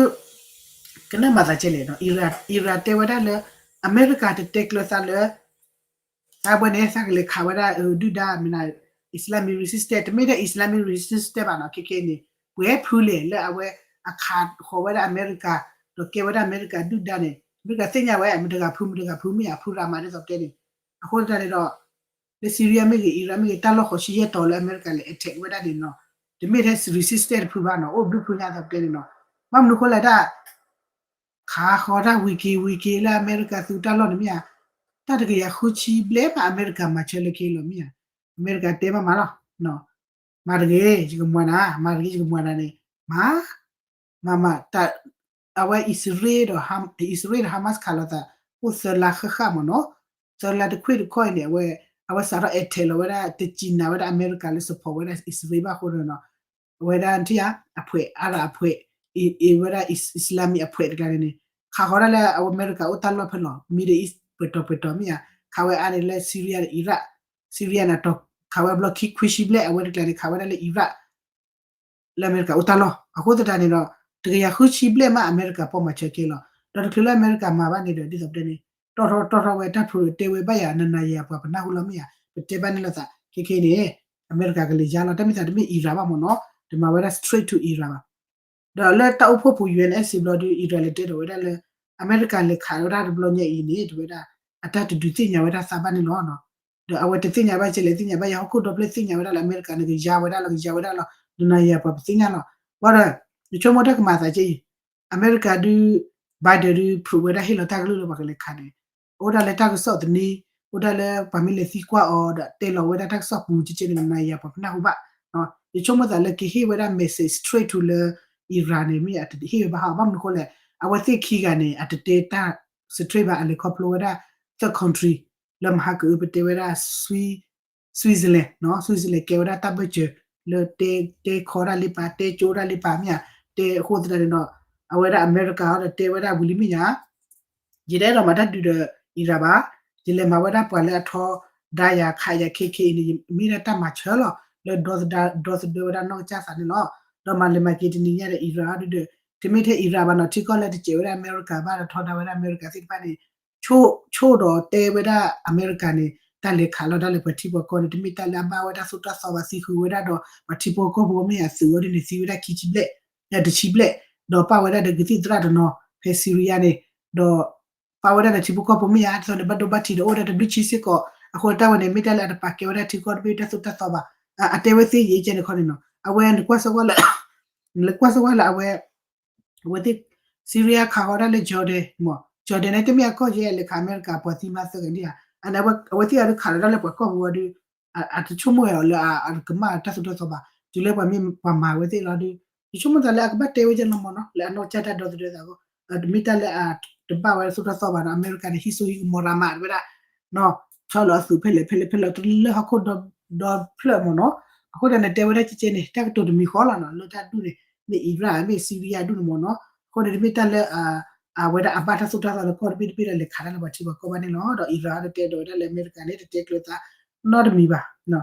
ကနၣ်မၤသးကဲလဲၣ်နီၤ, Iran, Iran တဲဝဲဒၣ်လၢ အမဲရကၤတတဲကျၢၤသးလၢ အဝဲန့ၣ် သးကလဲၤခးဝဲဒၣ် ဒုၣ်ဒါမ့ၢ်နီၤ, Islamic Resistance တမ့ၢ်ထဲ Islamic Resistance ဘၣ်နီၤ, ခဲခဲအံၤန့ၣ် ပှဲၤဖုလဲၣ်လၢအဝဲအခးဃီၤဝဲဒၣ်အမဲရကၤ ဒီးကဲဝဲဒၣ်အမဲရကၤဒုၣ်ဒါန့ၣ် အမဲရကၤသ့ၣ်ညါဝဲ မတၤဂၤဖု မတၤဂၤဖုမ့ၢ်ဧါ, ဖုရၤမးဒ်သိးပတဲန့ၣ်, အဃိသတးန့ၣ်ဒီး လၢ Syria မ့ၢ်ဂ့ၤ Iraq မ့ၢ်ဂ့ၤ တၢ်လီၢ်ဃိးဆံယဲၢ်တီၤလၢအမဲရကၤလဲၤ attack ဝဲဒၣ်န့ၣ်နီၤ, တမ့ၢ်ထဲ resistance တဖုဘၣ်နီၤ, အိၣ်ဘျုးဖုညါသးပတဲန့ၣ်နီၤ, ဘၣ်မနုၤဃိလဲၣ်ဒၣ် ခးဃီၤတၢ်ဝံၤက့ၤဝံၤက့ၤလၢအမဲရကၤသုးတၢ်လီၢ်န့ၣ်မ့ၢ်ဧါ, တၢ်တကယၤဃုဆံဘျဲၣ်မး အမဲရကၤမၤဆၢလၢက့ၤလီၤမ့ၢ်ဧါ, အမဲရကၤတဲဘၣ်မးလီၤ, မၤတဂ့ၤ ယကမၤနၤ, မၤတဂ့ၤ ယကမၤနၤန့ၣ် မၤ မၤမၤ တၢ် အဝဲအံၣ်စရ့လးဒီး အံၣ်စရ့လးဒီး Hamas ခးလိာ်သး အိၣ်သၢလါဃၣ်ဃၣ်မ့ၢ်နီၤ, သၢလါတခွ့ၣ်တခီအံၤန့ၣ် အဝဲ အဝဲစးထီၣ် attack လီၤဝဲဒၣ် တစံးနၤဝဲဒၣ်အမဲရကၤလၢ support ဝဲဒၣ်အံၣ်စရ့လးဘၣ်အဃိန့ၣ်နီၤ, အဝဲဒၣ်ထံၣ်ဧါ အဖှဲး Arab အဖှဲး အဝဲဒၣ် Islamic အဖှဲးတကျါန့ၣ်န့ၣ် ခးဃီၤဒၣ်လၢအဝဲအမဲရကၤအိၣ်တၢ်လီၢ်ဖဲလီၤ Middle East ပှဲၤတီၤပှဲၤတီၤမ့ၢ်ဧါ, ခးဝဲအါန့ၣ်လၢ Syria ဒီး Iraq, Syria န့ၣ်တီၤ ခးဝဲဘျီခံခွံဆံဘျဲၣ် အဝဲတကျါန့ၣ် ခးဝဲဒၣ်လၢ Iraq လၢအမဲရကၤအိၣ်တၢ်လီၢ် အဃိသတးန့ၣ်ဒီး တကယၤဃုဆံဘျဲၣ်မးအမဲရကၤပီၢ်မၤစၢၤက့ၤလီၤ, ဒီးတချုးလၢအမဲရကၤမၤဘၣ်န့ၣ်ဒီး ဒ်သိးပတဲန့ၣ် တီၣ်ထီၣ်တီၣ်ထီၣ်ဝဲတၢ်ဖုးတဲဝဲဘၣ်ယၤ နနၤယၤပှၤပနၢ်ဟူလီၤမ့ၢ်ဧါ, ပတဲဘၣ်န့ၣ်လိာ်သး ခဲခဲအံၤန့ၣ် အမဲရကၤကလဲၤယါလီၤ တၢ်မ့ၢ်သးတမ့ၢ် Iran ဘၣ်မ့ၢ်နီၤ, တမၤဝဲဒၣ် straight to Iran ဘၣ် ဒီးလၢတၢ်အိၣ်ဖှိၣ်ပူၤ UNSC ဘျီဒုး Iran လဲၤတဲထီၣ်ဝဲဒၣ်လၢ အမဲရကၤလဲၤခးဝဲဒၣ်တဘျီညါအံၤန့ၣ် တဝဲဒၣ် အတၢ်တဒုးသ့ၣ်ညါဝဲဒၣ်သးဘၣ်န့ၣ်လီၤ. ဒီးအဝဲတသ့ၣ်ညါဘၣ်ကဲလဲၣ် သ့ၣ်ညါဘၣ်ယၤ ဟီၣ်ခိၣ်ဒီဖျၢၣ်သ့ၣ်ညါဝဲဒၣ်လၢ အမဲရကၤန့ၣ်ကယါဝဲဒၣ်လီၤ ကယါဝဲဒၣ်လီၤ နနၤယၤပှၤပသ့ၣ်ညါလီၤ. ဘၣ်ဒီး ယဆိကမိၣ်တၢ်ကမၤသးကဲအံၤ အမဲရကၤဒုး Biden ဒုး prove ဝဲဒၣ်ဟ့ၣ်လီၤတၢ်ကလုၢ်လၢပှၤကလဲၤခးန့ၣ် အိၣ်ဒၣ်လၢတၢ်ကစီၣ်သန့ အိၣ်ဒၣ်လၢပှၤမ့ၢ်လဲၤသံကွၢ်အီၤဒီးတဲလီၤဝဲဒၣ်တၢ်ကစီၣ်ပူၤကဲကဲန့ၣ် နနၤယၤပှၤပနၢ်ဟူဘၣ်. ယဆိကမိၣ်သးလၢကဟ့ၣ်ဝဲဒၣ် message straight to လၢ Iran န့ၣ် မ့ၢ်အတဟ့ၣ်ဝဲဘၣ်ဟီ ဘၣ်မနုၤဃိလဲၣ် အဝဲသ့ၣ်ခံဂၤန့ၣ် အတတဲတၢ် straight ဘၣ် အလဲၤခီဖျိဝဲဒၣ် third country လၢမဟါကအုပတဲဝဲဒၣ် Switzerland နီၤ Switzerland ကဲဝဲဒၣ်တၢ်ဘၢၣ်စၢၤ လၢတဲ တဲခီတၢ်လံပာ် တဲကၠိတၢ်လံပာ်မ့ၢ်ဧါ, တဲအဃိသတးန့ၣ်ဒီး အဝဲဒၣ်အမဲရကၤအီၤဒီးတဲဝဲဒၣ်ဝံၤလံမ့ၢ်ဧါ, ယတအဲၣ်ဒိးမၤတၢ်ဒုးဒီး Iran ဘၣ်, ယလဲၤမၤဝဲဒၣ်ပှၤလၢအထီဒါယၤခးယၤခဲခဲအံၤန့ၣ် မ့ၢ်ဒၣ်တၢ်မၤဆၢလီၤ လၢဒီသဒၢ ဒီသဒၢဝဲဒၣ်နီၢ်ကစၢ်သးန့ၣ်လီၤ. ဒီးမၤလဲၤမၤက့ၤတနံၤညါဒီး Iran အီၤဒုးဒီး တမ့ၢ်ထဲ Iran ဘၣ်နီၤ ထံကီၢ်လၢတစဲးဝဲဒၣ်အမဲရကၤဘၣ်ဒီး ထီဒါဝဲဒၣ်အမဲရကၤသ့ၣ်တဖၣ်န့ၣ် ဆိၣ် ဆိၣ်ဒီးတဲဝဲဒၣ်အမဲရကၤန့ၣ် တၢ်လဲၤခးလီၤဒၣ်လဲာ်ပှၤထံပှၤကီၢ်န့ၣ် တမ့ၢ်တၢ်လၢအဘၣ်ဝဲဒၣ်သိၣ်တၢ်သီဘၣ် သံဃုာ်ဝဲဒၣ်ဒီး ပှၤထံဖိကီၢ်ဖိမ့ၢ်ဧါ သုးအီၤဒ်န့ၣ် သံဝဲဒၣ်ခံဆံဘျဲၣ် တဆံဘျဲၣ် ဒီးပာ်ဝဲဒၣ်ဒီးကသံၣ်သရၣ်တနီၤ ဖဲ Syria န့ၣ် ဒီး ပာ်ဝဲဒၣ်ဒီးထံဖိကီၢ်ဖိမ့ၢ်ဧါ ဒ်သိးန့ၣ် ဘၣ်ဒိဘၣ်ထံးဒီးအိၣ်ဝဲဒၣ်တဘျုးဆံစ့ၢ်ကီး အဃိတၢ်ဝဲန့ၣ် မ့ၢ်တၢ်လၢအတပာ်ကဲဝဲဒၣ်ထံကီၢ်တဘ့ၣ်တၢ်သိၣ်တၢ်သီဘၣ် အတဲဝဲသ့ၣ်ယဲကဲန့ၣ်ခီန့ၣ်နီၤ အဝဲနကွၢ်စၢၤဝဲလၢ နကွၢ်စၢၤဝဲလၢအဝဲ အဝဲသ့ၣ် Syria ခးဃီၤဒၣ်လၢ Jordan မ့ၢ် Jordan န့ၣ် တမ့ၢ်အကီၢ်ယဲလဲၤခးအမဲရကၤပှၤသံမါသၢဂၤန့ၣ်ဧါ အဝဲသ့ၣ်အီၤဒုးခးလီၤဒၣ်လၢပှၤကီၢ်ပူၤအီၤဒုး အတဆိကမိၣ်ဝဲအီၤလၢအကမၣ်တၢ်သိၣ်တၢ်သီဘၣ် တုၤလၢပှၤမ့ၢ်ပှၤမၤဝဲသ့ၣ်လီၤဒုး ယဆိကမိၣ်သးလၢအကဘၣ်တဲဝဲဒ်န့ၣ်လီၤမ့ၢ်နီၤ, လၢအနီၢ်ကစၢ်တၢ်ဒီသဒၢသးအဂီၢ်, တမ့ၢ်တၢ်လၢအတဘၣ်ဝဲဒၣ်သိၣ်တၢ်သီဘၣ်နီၤ, အမဲရကၤန့ၣ် ဟံးစိဟံးကမီၤရၤမး တဝဲဒၣ်, ဆီလီၤအသုးဖဲလဲၣ်ဖဲလဲၣ်ဖဲလဲၣ်တလၢဟီၣ်ခိၣ်ဒီဖျၢၣ်မ့ၢ်နီၤ, အဃိသတးန့ၣ် တဲဝဲဒၣ်ကဲကဲန့ၣ် တၢ်ကတိၤတမံၤဃီလီၤနီၤ, လၢတၢ်ဒူၣ်န့ၣ် မ့ၢ် Iran မ့ၢ် Syria ဒူၣ်န့ၣ်မ့ၢ်နီၤ, အဃိန့ၣ် တမ့ၢ်တၢ်လၢ အဝဲဒၣ်အဘၣ်တၢ်သိၣ်တၢ်သီလၢကီၢ်တဘ့ၣ်တဘ့ၣ်ဒီး လဲၤခးတၢ်လၢပှၤထံပှၤကီၢ်ဘၣ်န့ၣ်လီၤ. ဒီး Iran ဒီးတဲဒီးဝဲဒၣ်လၢအမဲရကၤန့ၣ် တတဲကျၢၤသးနီတမံၤဘၣ်.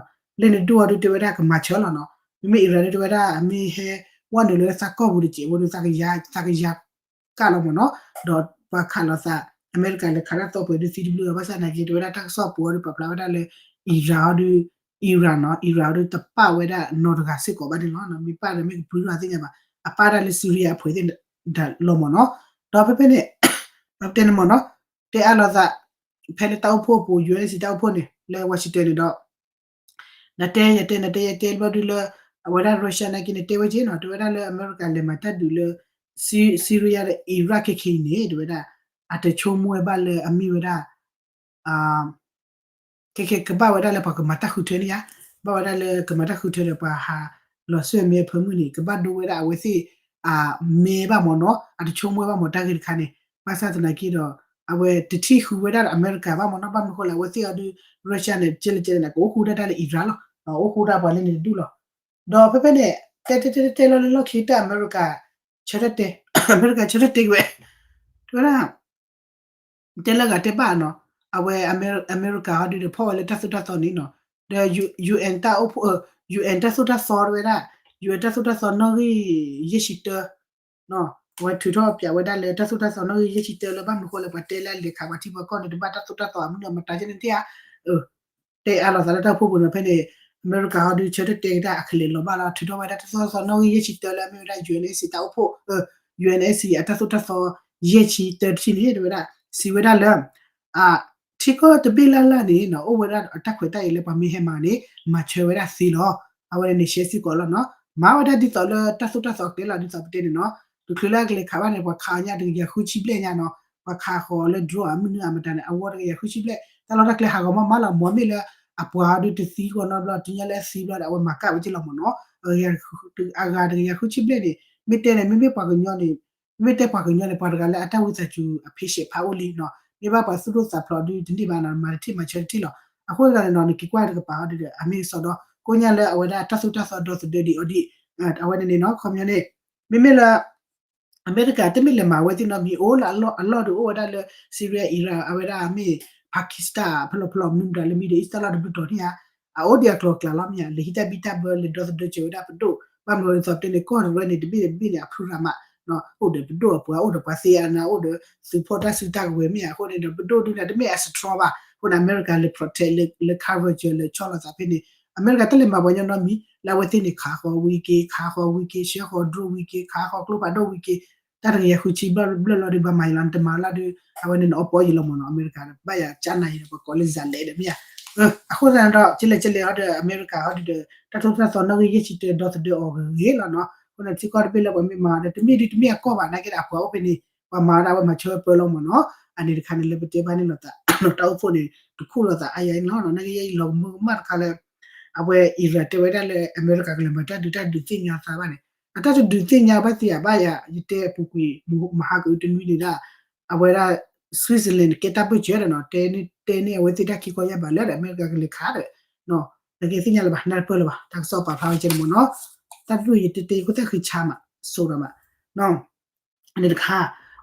လၢန့ၣ်ဒူၣ်အီၤဒုးတဲဝဲဒၣ်ကမၤဆၢလီၤနီၤ. မ့မ့ၢ် Iran ဒုးတဲဝဲဒၣ် အမ့ၢ်ဟဲဝဲနုာ်လၢသးကီၢ်ပူၤတစဲးဝဲဒုး သးကယၤကၣ်လီၤမ့ၢ်နီၤ. ဒီးပှၤခးလိာ်သး အမဲရကၤလဲၤခးတၢ်သီပှဲၤဒုးသံတဘျုးအဘၣ်ဆၣ်သနာ်က့ တဲဝဲဒၣ်တၢ်ကစီၣ်ပူၤအီၤဒုးပာ်ဖျါဝဲဒၣ်လၢ Iran အီၤဒုး Iran နီၤ, Iran အီၤဒုးတပာ်ဝဲဒၣ်နီတဂၤစ့ၢ်ကီးဘၣ်န့ၣ်လီၤ. မ့ၢ်ပာ်ဒီးမ့ၢ်ကပြုၢ်ဒီးသ့ၣ်ညါဘၣ်, အပာ်တၢ်လၢ Syria အဖှဲးသ့ၣ်ဒၣ်လီၤမ့ၢ်နီၤ. ဒီးဖဲဖဲန့ၣ် ပတဲန့ၣ်မ့ၢ်နီၤ, တဲအါလိာ်သး ဖဲလၢတၢ်အိၣ်ဖှိၣ်အပူၤ ယူအ့ၣ်အ့ၣ်စံး တၢ်အိၣ်ဖှိၣ်န့ၣ် လၢ Washington န့ၣ်ဒီး နတဲယတဲ နတဲယတဲဘျီဒုးလၢ အဝဲဒၣ် Russia နာ်က့န့ၣ် တဲဝဲက့နီၤ, တဲဝဲဒၣ်လၢအမဲရကၤလဲၤမၤတၢ်ဒုးလၢ Syria ဒီး Iraq ခဲခဲအံၤန့ၣ် တဲဝဲဒၣ် အတဆိကမိၣ်ဝဲဘၣ်လၢအမ့ၢ်ဝဲဒၣ် ခဲခဲကဘၣ်ဝဲဒၣ်လၢပှၤကမၤတၢ်ဃုထၢန့ၣ်ဧါ, ဘၣ်ဝဲဒၣ်လၢကမၤတၢ်ဃုထၢဒီးပှၤဟးလီၤစၢၤမဲအဖၢမုၢ်န့ၣ် ကဘၣ်ဒိဝဲဒၣ်အဝဲသ့ၣ် အမဲဘၣ်မ့ၢ်နီၤ, အတဆိကမိၣ်ဘၣ်မ့ၢ်တၢ်ဂ့ၢ်တခါန့ၣ်, ဘၣ်ဆၣ်သနာ်က့ဒီး အဝဲတထံၣ်ဃုဝဲဒၣ်ဒီးအမဲရကၤဘၣ်မ့ၢ်နီၤ, ဘၣ်မနုၤဃိလဲၣ် အဝဲသ့ၣ်အီၤဒုး Russia န့ၣ် ကဲလဲၣ်ကဲလဲၣ်န့ၣ် ကအိၣ်ဃူဒၣ်တၢ်လၢ Iran လီၤ, အိၣ်ဃူဒၣ်ပှၤလၢန့ၣ်တဒူၣ်လီၤ. ဒီးဖဲဖဲန့ၣ် တဲတဲတဲတဲလီၤလၢလီၢ်ခံတၢ်အမဲရကၤ ဆၢထၢၣ်တဲ, အမဲရကၤဆၢထၢၣ်တဲဝဲ, တဲဝဲဒၣ် တဲလၢဂၤတဲဘၣ်နီၤ, အဝဲအမဲရကၤဟီဒုးဒီး ဖီၣ်ဝဲလၢတၢ်သိၣ်တၢ်သီန့ၣ်နီၤ, ဒီး UN တၢ်အိၣ်ဖှိၣ် UN တၢ်သိၣ်တၢ်သီတဲဝဲဒၣ်, UN တၢ်သိၣ်တၢ်သီနီၣ်ဂံၢ်ယဲၢ်ဆံတၢ အဝဲထုးထီၣ်ပၠးဝဲဒၣ်လၢတၢ်သိၣ်တၢ်သီနီၣ်ဂံၢ်ယဲၢ်ဆံတၢလၢ ဘၣ်မနုၤဃိလဲၣ် ပှၤတဲလၢအလဲၤခးပှၤထံပှၤကီၢ်န့ၣ် တဘၣ်တၢ်သိၣ်တၢ်သီအမုၢ်နံၤမတၤကဲန့ၣ်တ့ၢ်ဧါ, တဲအါလိာ်သးလၢတၢ်အိၣ်ဖှိၣ်ပူၤန့ၣ် ဖဲန့ၣ် အမဲရကၤဟီဒုးဆၢထၢၣ်တဲက့ၤတၢ်အကလဲၤလီၤဘၣ်လီၤ ထုးထီၣ်ဝဲဒၣ်တၢ်သိၣ်တၢ်သီနီၣ်ဂံၢ်ယဲၢ်ဆံတၢလၢအမ့ၢ်ဝဲဒၣ် UNSC တၢ်အိၣ်ဖှိၣ်, UNSC အတၢ်သိၣ်တၢ်သီယဲၢ်ဆံတၢတထံၣ်န့ၣ် တဲဝဲဒၣ် စံးဝဲဒၣ်လၢ ထံကီၢ်တဘ့ၣ်လၢ်လၢ်န့ၣ်နီၤ အိၣ်ဝဲဒၣ်အတၢ်ခွဲးတၢ်ယာ်လၢပှၤမ့ၢ်ဟဲမၤန့ၣ် မၤဆၢဝဲဒၣ်သ့လီၤ. အဝဲန့ၣ်န့ၣ်ရှဲစ့ၢ်ကီးလီၤနီၤ. မၤဝဲဒၣ်ဒ်သိးလၢတၢ်သိၣ်တၢ်သီအကျဲလီၤ ဒ်သိးပတဲန့ၣ်နီၤ. တချုးလၢအကလဲၤခးဘၣ်န့ၣ် ပှၤခးအီၤညါတကယၤဃုဆံဘျဲၣ်ညါနီၤ. ပှၤခးဃီၤလၢ drone အမုၢ်နံၤအမတၤန့ၣ် အဝဲတကယၤဃုဆံဘျဲၣ် တၢ်လီၢ်တၢ်ကျဲဟးဂီၤမးမးလီၤ. မ့မ့ၢ်လၢအပှၤအီၤဒုးတသံဃီနီတဘျီ တုၤညါလၢအသံဘျီဒီး အဝဲမၤကၣ်ဝဲက့လီၤမ့ၢ်နီၤ. အဂၤတကယၤဃုဆံဘျဲၣ်န့ၣ် မ့ၢ်တဲန့ၣ် မ့မ့ၢ်ပှၤကညီန့ၣ် မ့မ့ၢ်တဲပှၤကညီန့ၣ် ပှၤတဂၤလၢအတၢ်ဝံသးစူၤအ patient ဖးအိၣ်လံနီၤ. မ့ၢ်ဘၣ်ပှၤသူၣ်ဒိၣ်သးဖျိးဒုးတန့ၢ်ဘၣ်နီၤ မၤတထံၣ်မၤဆၢတထံၣ်လီၤ. အဃိသတးန့ၣ်နီၤ နက့ၤကွၢ်တကပၤဟီဒုးဒီး အမ့ၢ်ကစီဒီ ကိးညါလၢအဝဲဒၣ်တၢ်သိၣ်တၢ်သီဒီသဒၢဒံးအီၤဒံး အဝဲန့ၣ်န့ၣ်နီၤ ခီပညီန့ၣ် မ့မ့ၢ်လၢ အမဲရကၤတမ့ၢ်လဲၤမၤဝဲသ့ၣ်နီတမံၤ အိၣ်လၢအလီၢ်ဒီးအိၣ်ဝဲဒၣ်လၢ Syria Iran အဝဲဒၣ်မ့ၢ် Pakistan ဖဲလဲၣ်ဖဲလဲၣ်မနုၤမတၤလၢ Middle East တၢ်လီၢ်တဘျုးတီၤန့ၣ်ဧါ အအိၣ်ဒံးအကျိၤအကျဲလီၤမ့ၢ်ဧါ လဲၤဟံးတၢ်ဘံၣ်တၢ်ဘၢ လဲၤဒီသဒၢစၢၤဝဲဒၣ်ပဒိၣ် ဘၣ်မနုၤဒ်သိးပတဲန့ၣ် ကီၢ်တရၢန့ၣ် တဘ့ၣ်တဘ့ၣ်န့ၣ် အဖုရၤမး အိၣ်ဒီးပဒိၣ်အပှၤ အိၣ်ဒီးပှၤသ့အနၤ အိၣ်ဒီးသုးဖီၣ်တၢ်စုတၢ်ကဝဲၤမ့ၢ်ဧါ အဃိန့ၣ်ဒီး ပဒိၣ်ဒုးန့ၣ် တမ့ၢ်အ strong ဘၣ် အဃိန့ၣ် အမဲရကၤလဲၤ protect လဲၤ cover စၢၤလဲၤဆီၣ်လီၤသးဖဲန့ၣ် အမဲရကၤတလဲၤမၤပှၤကညီနီတမံၤ လၢအဝဲသ့ၣ်န့ၣ် ခးဃီၤဝံၤက့ၤ ခးဃီၤဝံၤက့ၤ ဆှၢဃီၤ drone ဝံၤက့ၤ ခးဃီၤကျိဖးဒိၣ်ဝံၤက့ၤ တၢ်တကယၤဃုဆံဘျီၣ်လီၤဒုး ဘၣ်မၤယံၤလီၤ နတမၤလၢဒုး အဝဲန့ၣ်နအီပီယံၤလီၤမ့ၢ်နီၤ အမဲရကၤ ဘၣ်ယၤကၠါနၤယံၤဒီး ပှၤကိးလၢ ဇာတ်လမ်း ဒီးမ့ၢ်ဧါ အဃိသတးန့ၣ်ဒီး ကလဲၤကလဲၤအီၤဒီး အမဲရကၤအီၤဒုးဒီး တၢ်သိၣ်တၢ်သီနီၣ်ဂံၢ်ယဲၢ်ဆံတၢဒီသဒၢအီၤဂ့ၤဂ့ၤလီၤနီၤ အဃိန့ၣ် ထံကီၢ်တဘ့ၣ်လၢပှၤမ့ၢ်မၤဒီး တမ့ၢ်ဒုးတမ့ၢ်အကီၢ်ဘၣ် နာ်က့ဒီးအပှၤအိၣ်ဖဲန့ၣ် ပှၤမၤဝဲဒၣ်အဝဲမၤဆၢဝဲပၢလီၤမ့ၢ်နီၤ အန့ၣ်တခါန့ၣ်လၢပတဲဘၣ်န့ၣ်လိာ်သး တၢ်အိၣ်ဖှိၣ်န့ၣ် တခူၣ်လိာ်သးအါယၤအံၤန့ၣ်လီၤ နာ်က့ယဲအံၤလီၤမုၢ်ကမၣ်တခါလၢ အဝဲ Iran တဲဝဲဒၣ်လၢအမဲရကၤကလဲၤမၤတၢ်ဒုးတၢ်ဒုးသ့ၣ်ညါသးဘၣ်န့ၣ် အတၢ်တဒုးသ့ၣ်ညါဘၣ်သ့ဧါ ဘၣ်ယၤ ယတဲအပူၤကွံာ် မဟါကအုတနွံန့ၣ်ဒၣ် အဝဲဒၣ် Switzerland ကဲတၢ်ဘၢၣ်စၢၤဒီးနီၤ တဲန့ၢ်အဝဲသ့ၣ်တၢ်ခံခီယၢ်ဘးလၢဒီး အမဲရကၤကလဲၤခးဒီး နာ်က့သ့ၣ်ညါလၢၤဘၣ် နၢ်တပၢၢ်လၢၤဘၣ် တၢ်ကစီၣ်ပာ်ဖျါဝဲကဲန့ၣ်မ့ၢ်နီၤ တၢ်တဒူၣ်ယတဲတဲယခိၣ်သၣ်ဃံဆါမး စိဒီးမး န့ၣ်တခါ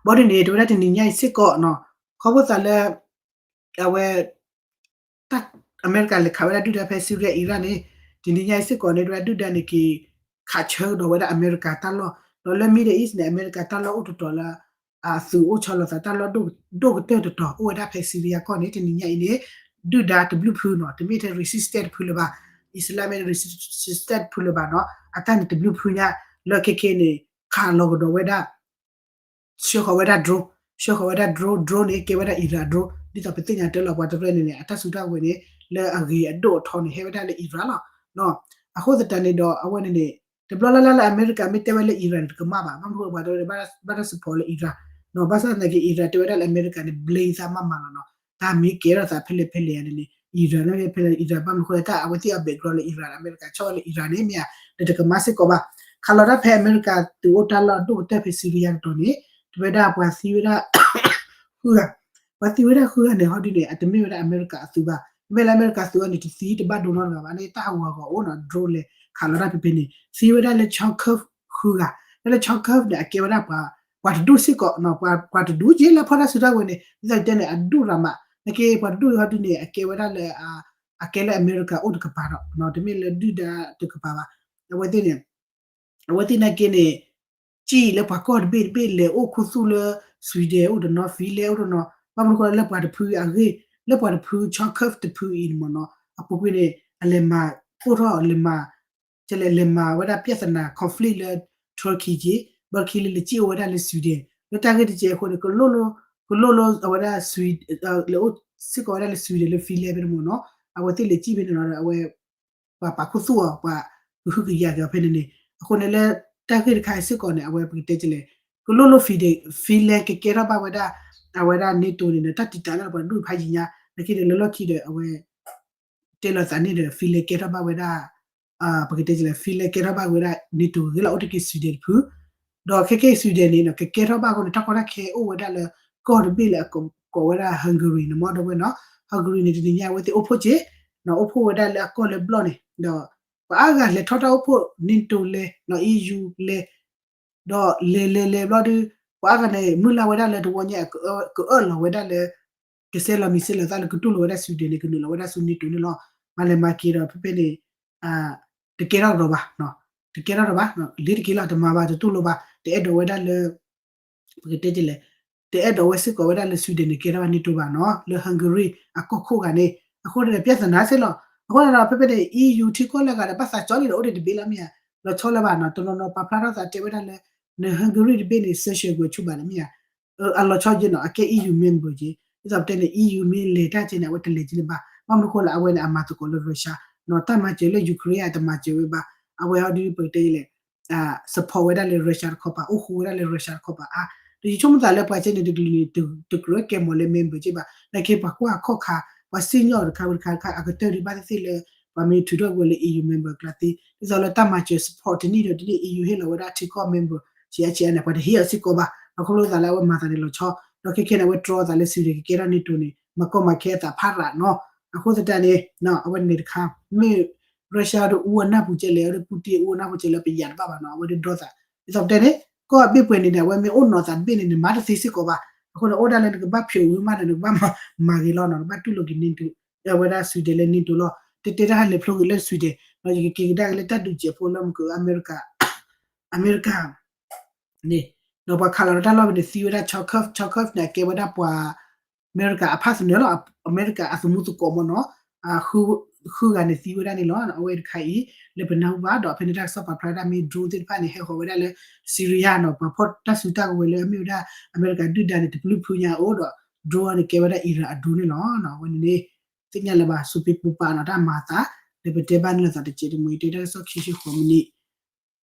ဘၣ်ဒ်န့ၣ် တဲဝဲဒၣ်တနံၤညါအံၤစ့ၢ်ကီးနီၤ ခီဖျိသးလၢ အဝဲ အမဲရကၤလဲၤခးဝဲဒၣ်ဒုၣ်ဒါဖဲ Syria Iran န့ၣ် တနံၤညါအံၤစ့ၢ်ကီးန့ၣ် တဲဝဲဒၣ်ဒုၣ်ဒါန့ၣ်က့ၤ ခးဆၢကဒီးဝဲဒၣ်အမဲရကၤတၢ်လီၢ် ဒီးလၢ Middle East န့ၣ် အမဲရကၤတၢ်လီၢ်အိၣ်တတီၤလၢ အသုးအိၣ်ဆီလီၤသးတၢ်လီၢ်ဒိၣ်ကတၢၢ်တတီၤ အိၣ်ဝဲဒၣ်ဖဲ Syria ကီၢ်န့ၣ် တနံၤညါအံၤန့ၣ် ဒုၣ်ဒါတဘျုးဖုနီၤ တမ့ၢ်ထဲ resistance တဖုလၢၤဘၣ် Islamic resistance တဖုလၢၤဘၣ်နီၤ အတၢ်န့ၣ်တဘျုးဖုညါ လၢခဲခဲန့ၣ် ခးလီၤကဒီးဝဲဒၣ် ဆှၢဃီၤဝဲဒၣ် drone ဆှၢဃီၤဝဲဒၣ် drone drone န့ၣ် ကဲဝဲဒၣ် Iran drone ဒ်သိးပသ့ၣ်ညါတၢ်လီၤပှၤတရၢန့ၣ်န့ၣ် အတၢ်စုတၢ်ကဝဲၤန့ၣ် လၢအဂ့ၤအဒိၣ်အထီန့ၣ် ဟဲဝဲဒၣ်လၢ Iran လီၤ. အဃိသတးန့ၣ်ဒီး အဝဲန့ၣ်န့ၣ် တဘျီလၢ်လၢ်လၢအမဲရကၤမ့ၢ်တဲဝဲလၢ Iran န့ၣ် တကမၣ်ဘၣ် ဘၣ်မနုၤပှၤတရၢန့ၣ် ဘၣ်တၢ် support လၢ Iran နီၤ ဘၣ်ဆၣ်သနာ်က့ Iran တဲဝဲဒၣ်လၢအမဲရကၤန့ၣ် blame သးမးမးလီၤနီၤ တၢ်မ့ၢ်ကဲထီၣ်သးဖဲလဲၣ်ဖဲလဲၣ်န့ၣ်န့ၣ် Iran န့ၣ်ဖဲလဲၣ် Iran ဘၣ်မနုၤဃိလၢတၢ်အဝဲသ့ၣ်အ background လၢ Iran အမဲရကၤဆီၣ်ဝဲလၢ Iran န့ၣ်မ့ၢ်ဧါ ဒီးတကမၣ်စ့ၢ်ကီးဘၣ် ခးလီၤတၢ်ဖဲအမဲရကၤသုးအိၣ်တၢ်လီၢ်အဒိၣ်ကတၢၢ်ဖဲ Syria ကတီၢ်န့ၣ် တဝဲဒၣ်ပှၤသံဝဲဒၣ် ဃုဂၤ, ပှၤသံဝဲဒၣ်ဃုဂၤန့ၣ် ဟီဒုန့ၣ် အတမ့ၢ်ဝဲဒၣ်အမဲရကၤအသုးဘၣ်. မ့မ့ၢ်လၢအမဲရကၤသုးအီၤန့ၣ် တသံတဘၣ်ဒိနီတဂၤဘၣ်န့ၣ် တၢ်ဟးဂူာ်ဟးဂီၤအိၣ်နီၤ drone လဲၤခးလီၤတၢ်ဖဲဖဲန့ၣ် သံဝဲဒၣ်လၢ Chorkor ဃုဂၤ, လၢ Chorkor န့ၣ် အကဲဝဲဒၣ်ပှၤ ပှၤတဒူၣ်စ့ၢ်ကီးနီၤ ပှၤတဒူၣ်က့လၢဖီၣ်တၢ်စုတၢ်ဝဲၤန့ၣ် ဒ်သိးတဲန့ၣ် အဒူၣ်ရၤမး နက့ပှၤတဒူၣ်ဟီဒုန့ၣ် အကဲဝဲဒၣ်လၢ အကဲလၢအမဲရကၤအိၣ်တကပၤဒီး တမ့ၢ်လၢဒုၣ်ဒါတကပၤဘၣ်. အဝဲသ့ၣ်န့ၣ် အဝဲသ့ၣ်နာ်က့န့ၣ် စံၣ်လၢပှၤကီၢ်တဘ့ၣ်တဘ့ၣ်လဲၤအိၣ်ခူသူၣ်လၢ Sweden အိၣ်တနီၤ Finland အိၣ်တနီၤ ဘၣ်မနုၤဃိလၢပှၤတဖုအဂ့ၢ် လၢပှၤတဖု Chorkor တဖုအံၤန့ၣ်မ့ၢ်နီၤ အပူၤကွံာ်န့ၣ် အလဲၤမၤအိၣ်ထီၣ်လဲၤမၤ ကလဲၤလဲၤမၤဝဲဒၣ် ပြဿနာ conflict လၢ Turkey က့ ဘၣ်ခံလၢလဲၤစံၣ်အိၣ်ဝဲဒၣ်လၢ Sweden လၢတၢ်ဂ့ၢ်တကဲအဃိန့ၣ် ကလိၣ်လိၣ် ကလိၣ်လိၣ်အဝဲဒၣ် Sweden လဲၤအိၣ်စ့ၢ်ကီးဝဲဒၣ်လၢ Sweden လၢ Finland ဖဲန့ၣ်မ့ၢ်နီၤ အဝဲသ့ၣ်လဲၤစံၣ်ဖဲန့ၣ်နီၤ အဝဲ ပှၤပာ်ခူသူၣ်အီၤ ပှၤကဟုကယာ်က့ၤအီၤဖဲန့ၣ်န့ၣ် အဃိန့ၣ်လၢတၢ်ဂ့ၢ်တခါအံၤစ့ၢ်ကီးန့ၣ် အဝဲပကတဲကလဲၣ် ကလိၣ်လိၣ် Finland Finland ကကဲထီၣ်ဘၣ်ဝဲဒၣ် အဝဲဒၣ် NATO န့ၣ်ဒီး တၢ်တံာ်တာ်န့ၢ်ပှၤဒူၣ်ဖးယံၤညါ နာ်က့ဒီးလၢလီၢ်ခံဒီးအဝဲ တဲလီၤသးန့ၣ်ဒီး Finland ကဲထီၣ်ဘၣ်ဝဲဒၣ် ပကတဲကလဲၣ် Finland ကဲထီၣ်ဘၣ်ဝဲဒၣ် NATO ဂ့ၤလီၤ အိၣ်တက့ၢ် Sweden တဖု ဒီးခဲကဲ Sweden န့ၣ်နီၤ ကကဲထီၣ်ဘၣ်အဃိန့ၣ် တၢ်ကီတၢ်ခဲအိၣ်ဝဲဒၣ်လၢ ကီၢ်တဘ့ၣ်လၢအကိးဝဲဒၣ် Hungary န့ၣ်မ့ၢ်ဒီပုၢ်ဝဲၢ်နီၤ Hungary န့ၣ် တနံၤညါအဝဲသ့ၣ်အိၣ်ဖှိၣ်က့ၤ နီၤ အိၣ်ဖှိၣ်ဝဲဒၣ်လၢအကီၢ်လၢဘျီၣ်န့ၣ် ဒီး ပှၤအါဂၤလဲၤထီၣ်တၢ်အိၣ်ဖှိၣ် NATO လဲၤ နီၤ EU လဲၤ ဒီးလဲၤလဲၤလဲၤဘျီဒုး ပှၤအါဂၤန့ၣ် မုၢ်လၢ်ဝဲဒၣ်လၢတဝီညါ ကအၢၣ်လီၤဝဲဒၣ်လၢ ကဆဲးလီၤမံၤဆဲးလီၤသၣ်လၢကတူၢ်လိာ်ဝဲဒၣ် Sweden န့ၣ် ကနုာ်လီၤဝဲဒၣ်ဆူ NATO န့ၣ်လီၤ. မၤလဲၤမၤက့ၤဒီးဖဲဖဲန့ၣ် တကဲထီၣ်ဒီးဘၣ် တကဲထီၣ်ဒီးဘၣ် လ့ၤတက့ၤလီၤ တမၤဘၣ် တတူၢ်လိာ်ဘၣ် တအဲၣ်ဒိးဝဲဒၣ်လၢ ပကတဲကလဲၣ် တအဲၣ်ဒိးဝဲစ့ၢ်ကီးဝဲဒၣ်လၢ Sweden န့ၣ် ကဲထီၣ်ဘၣ် NATO ဘၣ်နီၤ လၢ Hungary အကီၢ်ခိၣ်ဂၤန့ၣ် အဃိန့ၣ်ဒီး ပြဿနာစ့ၢ်လီၤ. အဃိန့ၣ်ဒီး ဖဲဖဲန့ၣ် EU ထံကီၢ်လၢအဂၤဒီး ဘၣ်သးကၠီလံဒီး အိၣ်ဒံးတဘ့ၣ်လီၤမ့ၢ်ဧါ လီၤဆီလၢၤဘၣ်နီၤ တနီၤနီၤပာ်ဖျါထီၣ်သးတဲဝဲဒၣ်လၢ န Hungary တဘ့ၣ်န့ၣ် sanction ကွဲးဆူၣ်ဘၣ်န့ၣ်မ့ၢ်ဧါ အလီၤဆီက့နီၤ အကဲ EU member က့ ဒ်သိးပတဲန့ၣ် EU မ့ၢ်လဲၤတၢ်ကဲန့ၣ် အဝဲတလဲၤက့န့ၣ်ဘၣ် ဘၣ်မနုၤဃိလၢ အဝဲန့ၣ် အမၤသကိးလၢ Russia နီၤ တၢ်မၤစၢၤလၢ Ukraine အတမၤစၢၤဝဲဘၣ် အဝဲဟီဒုးပကတဲလဲၣ် support ဝဲဒၣ်လၢ Russia တခီပၤ အိၣ်ဃူဝဲဒၣ်လၢ Russia တခီပၤအါ ဒီးယဆိကမိၣ်သးလၢပှၤကဲန့ၣ် တကလုာ်န့ၣ် တကြၢးကဲမီၤလၢ member က့ဘၣ် နာ်က့ပှၤကွၢ်အခီၣ်ခါ ပှၤစံၣ်ညီၣ်တခါဝဲတခါတခါ အကတၢၢ်ဒုးဘၣ်သ့ၣ်သ့ၣ်လၢ ပှၤမ့ၢ်ထုးထီၣ်ကွံာ်လၢ EU member အကျါသ့ ဒ်သိးလၢတၢ်မၤစၢၤ support တနံၣ်ဒီးတနံၣ် EU ဟ့ၣ်လီၤဝဲဒၣ်ထံကီၢ် member ဆံးအါဆံးအါန့ၣ် ပှၤတဟ့ၣ်အီၤစ့ၢ်ကီးဘၣ် ဒီးခီဖျိသးလၢအဝဲမၤသးန့ၣ်လီၤဆီ ဒီးခဲခဲန့ၣ် အဝဲတြီသးလၢ Sweden ကကဲထီၣ် NATO န့ၣ် မၤကီမၤခဲအသးဖးရးနီၤ အဃိသတးန့ၣ် အဝဲန့ၣ်တခါ မ့ၢ် Russia ဒီးအူအနၢ်ပူၤကဲလဲၣ် ဒီး Putin အူအနၢ်ပူၤကဲလဲၣ် ပယၤတဘၣ်ဘၣ်နီၤ အဝဲဒၣ်ဒြီသး ဒ်သိးပတဲန့ၣ် ကီၢ်အဘ့ၣ်ပှဲၤန့ၣ်န့ၣ် အဝဲမ့ၢ်အိၣ်နီၤသးတဘ့ၣ်န့ၣ်န့ၣ် မၤတသ့စ့ၢ်ကီးဘၣ် အဃိန့ၣ် အိၣ်ဒၣ်လၢနကဘၣ်ဖျိးဝံၤမးဒီး နကဘၣ်မၤဂ့ၤလီၤနီၤ နကဘၣ်တူၢ်လိာ်က့ၤ NATO အဝဲဒၣ် Sweden လၢ NATO လီၤ တဲတဲတၢ်ဟးလဲၤဖျိက့ၤလၢ Sweden ဒီးယကက့ၤကဒါက့ၤလၢတၢ်ဒုးစဲးဖိလၢမက အမဲရကၤ အမဲရကၤ န့ၣ် ဒီးပှၤခးလီၤတၢ်လီၢ်ဖဲန့ၣ် သံဝဲဒၣ် Chorkov Chorkov န့ၣ် အကဲဝဲဒၣ်ပှၤ အမဲရကၤအဖၣ်သနၢၣ်လီၤ အမဲရကၤအသမူသကိးမ့ၢ်နီၤ ဃုဂၤန့ၣ်သံဝဲဒၣ်န့ၣ်လီၤ အဝဲတခါအံၤ လၢပနၢ်ဟူဘၣ်ဒီး ဖဲန့ၣ်တၢ်ကစီၣ်ပာ်ဖျါဒၣ်မ့ၢ် drone သ့ၣ်တဖၣ်န့ၣ် ဟဲဃီၤဝဲဒၣ်လၢ Syria နီၤ ပှၤဖီၣ်တၢ်စုတၢ်ကဝဲၤလၢအမ့ၢ်ဝဲဒၣ် အမဲရကၤဒုၣ်ဒါန့ၣ် တပျုၢ်ဖုညါအအိၣ်ဒီး drone န့ၣ် ကဲဝဲဒၣ် Iran အ drone န့ၣ်လီၤ အဝဲန့ၣ်န့ၣ် သ့ၣ်ညါလၢၤဘၣ် စူးပ့းပူးပာ်နီၤ တၢ်မၤအသး လၢပတဲဘၣ်န့ၣ်လီၤသးတစဲးတမှဲၤ တဲတၢ်ကစီၣ်ခံဆံဃိးမံးနံး နီၤ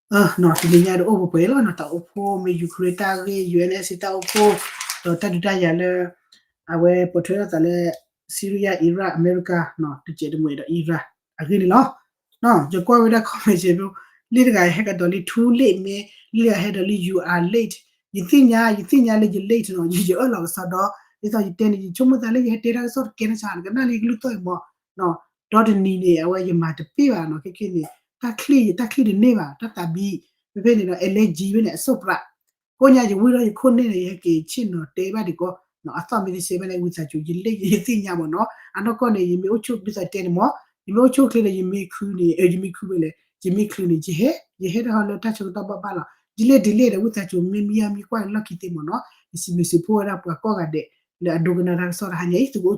တနံၤညါဒီးအိၣ်ပှဲၤပှဲၤလီၤနီၤ တၢ်အိၣ်ဖှိၣ်မ့ၢ် Ukraine တၢ်ဂ့ၢ် UNSC တၢ်အိၣ်ဖှိၣ် ဒီးတၢ်ဒုးတၢ်ယၤလၢ အဝဲပိာ်ထွဲထီၣ်သးလၢ Syria Iraq အမဲရကၤနီၤ တစဲးတမှဲၤဒီး Iran အဂ့ၢ်န့ၣ်လီၤ ယကွၢ်ဝဲဒၣ် comment စဲးဖိ လံတဂၤဟဲကဒီးလံ too late မ့ၢ် လံတဂၤဟဲဒီးလံ you are late ယသ့ၣ်ညါ ယသ့ၣ်ညါလၢယ late နီၤ ယယအၢၣ်လီၤကစီဒီ ဒ်သိးယတဲန့ၣ် ယဆိကမိၣ်သးလၢယဟဲတဲတၢ်ကစီၣ်တကဲထီၣ်ဆါ နကနၣ်လၢယကလုၢ်သီၣ်အံၤမ့ၢ် ဒီတနံၤန့ၣ် အဝဲယမၤတပ့ၢ်ဘၣ်နီၤ ခဲခဲန့ၣ် တၢ်ချံၣ်ယတၢ်ချံၣ်တန့ၢ်ဘၣ် တၢ်သးဘံ ဖဲဖဲန့ၣ်ဒီး allergy ဖဲန့ၣ် အစိၣ်ပြး ကိးညါယဝံၤဒီးယခိၣ်န့ၣ်ဒီး ယဟဲက့ၤဆ့ၣ်နီၤတဲဘၣ်ဒံးကီး အသီၣ်မ့ၢ်တစဲးဘၣ်န့ၣ် ဝံသးစူၤ ယလ့ၣ်ယသ့ၣ်ညါမ့ၢ်နီၤ အနီၢ်ကီၢ်န့ၣ် ယမ့ၢ်အိၣ်ဆိၣ် ဒ်သိးတဲန့ၣ်မ့ၢ် ယမ့ၢ်အိၣ်ဆိၣ်ချ့ဒီး ယမ့ၢ်ခုန့ၣ် ယမ့ၢ်ခုဝဲလဲၣ် ယမ့ၢ်ချုးန့ၣ် ယဟဲ ယဟဲတၢ်ဟီလၢတၢ်ဆၢကတီၢ်ဘၣ်ဘၣ်လီၤ ဒ်လဲၣ်ဒ်လဲၣ်ဒီး ဝံသးစူၤ မ့ၢ်မံယါမံကွၢ်လီၢ်ခံသ့မ့ၢ်နီၤ ယစံးဘျုးစံးဖှိၣ်ဝဲဒၣ်ပှၤကိးဂၤဒဲး လၢအဒိကနၣ်တၢ်ကစီၣ်တဟါညါအံၤ သုကအိၣ်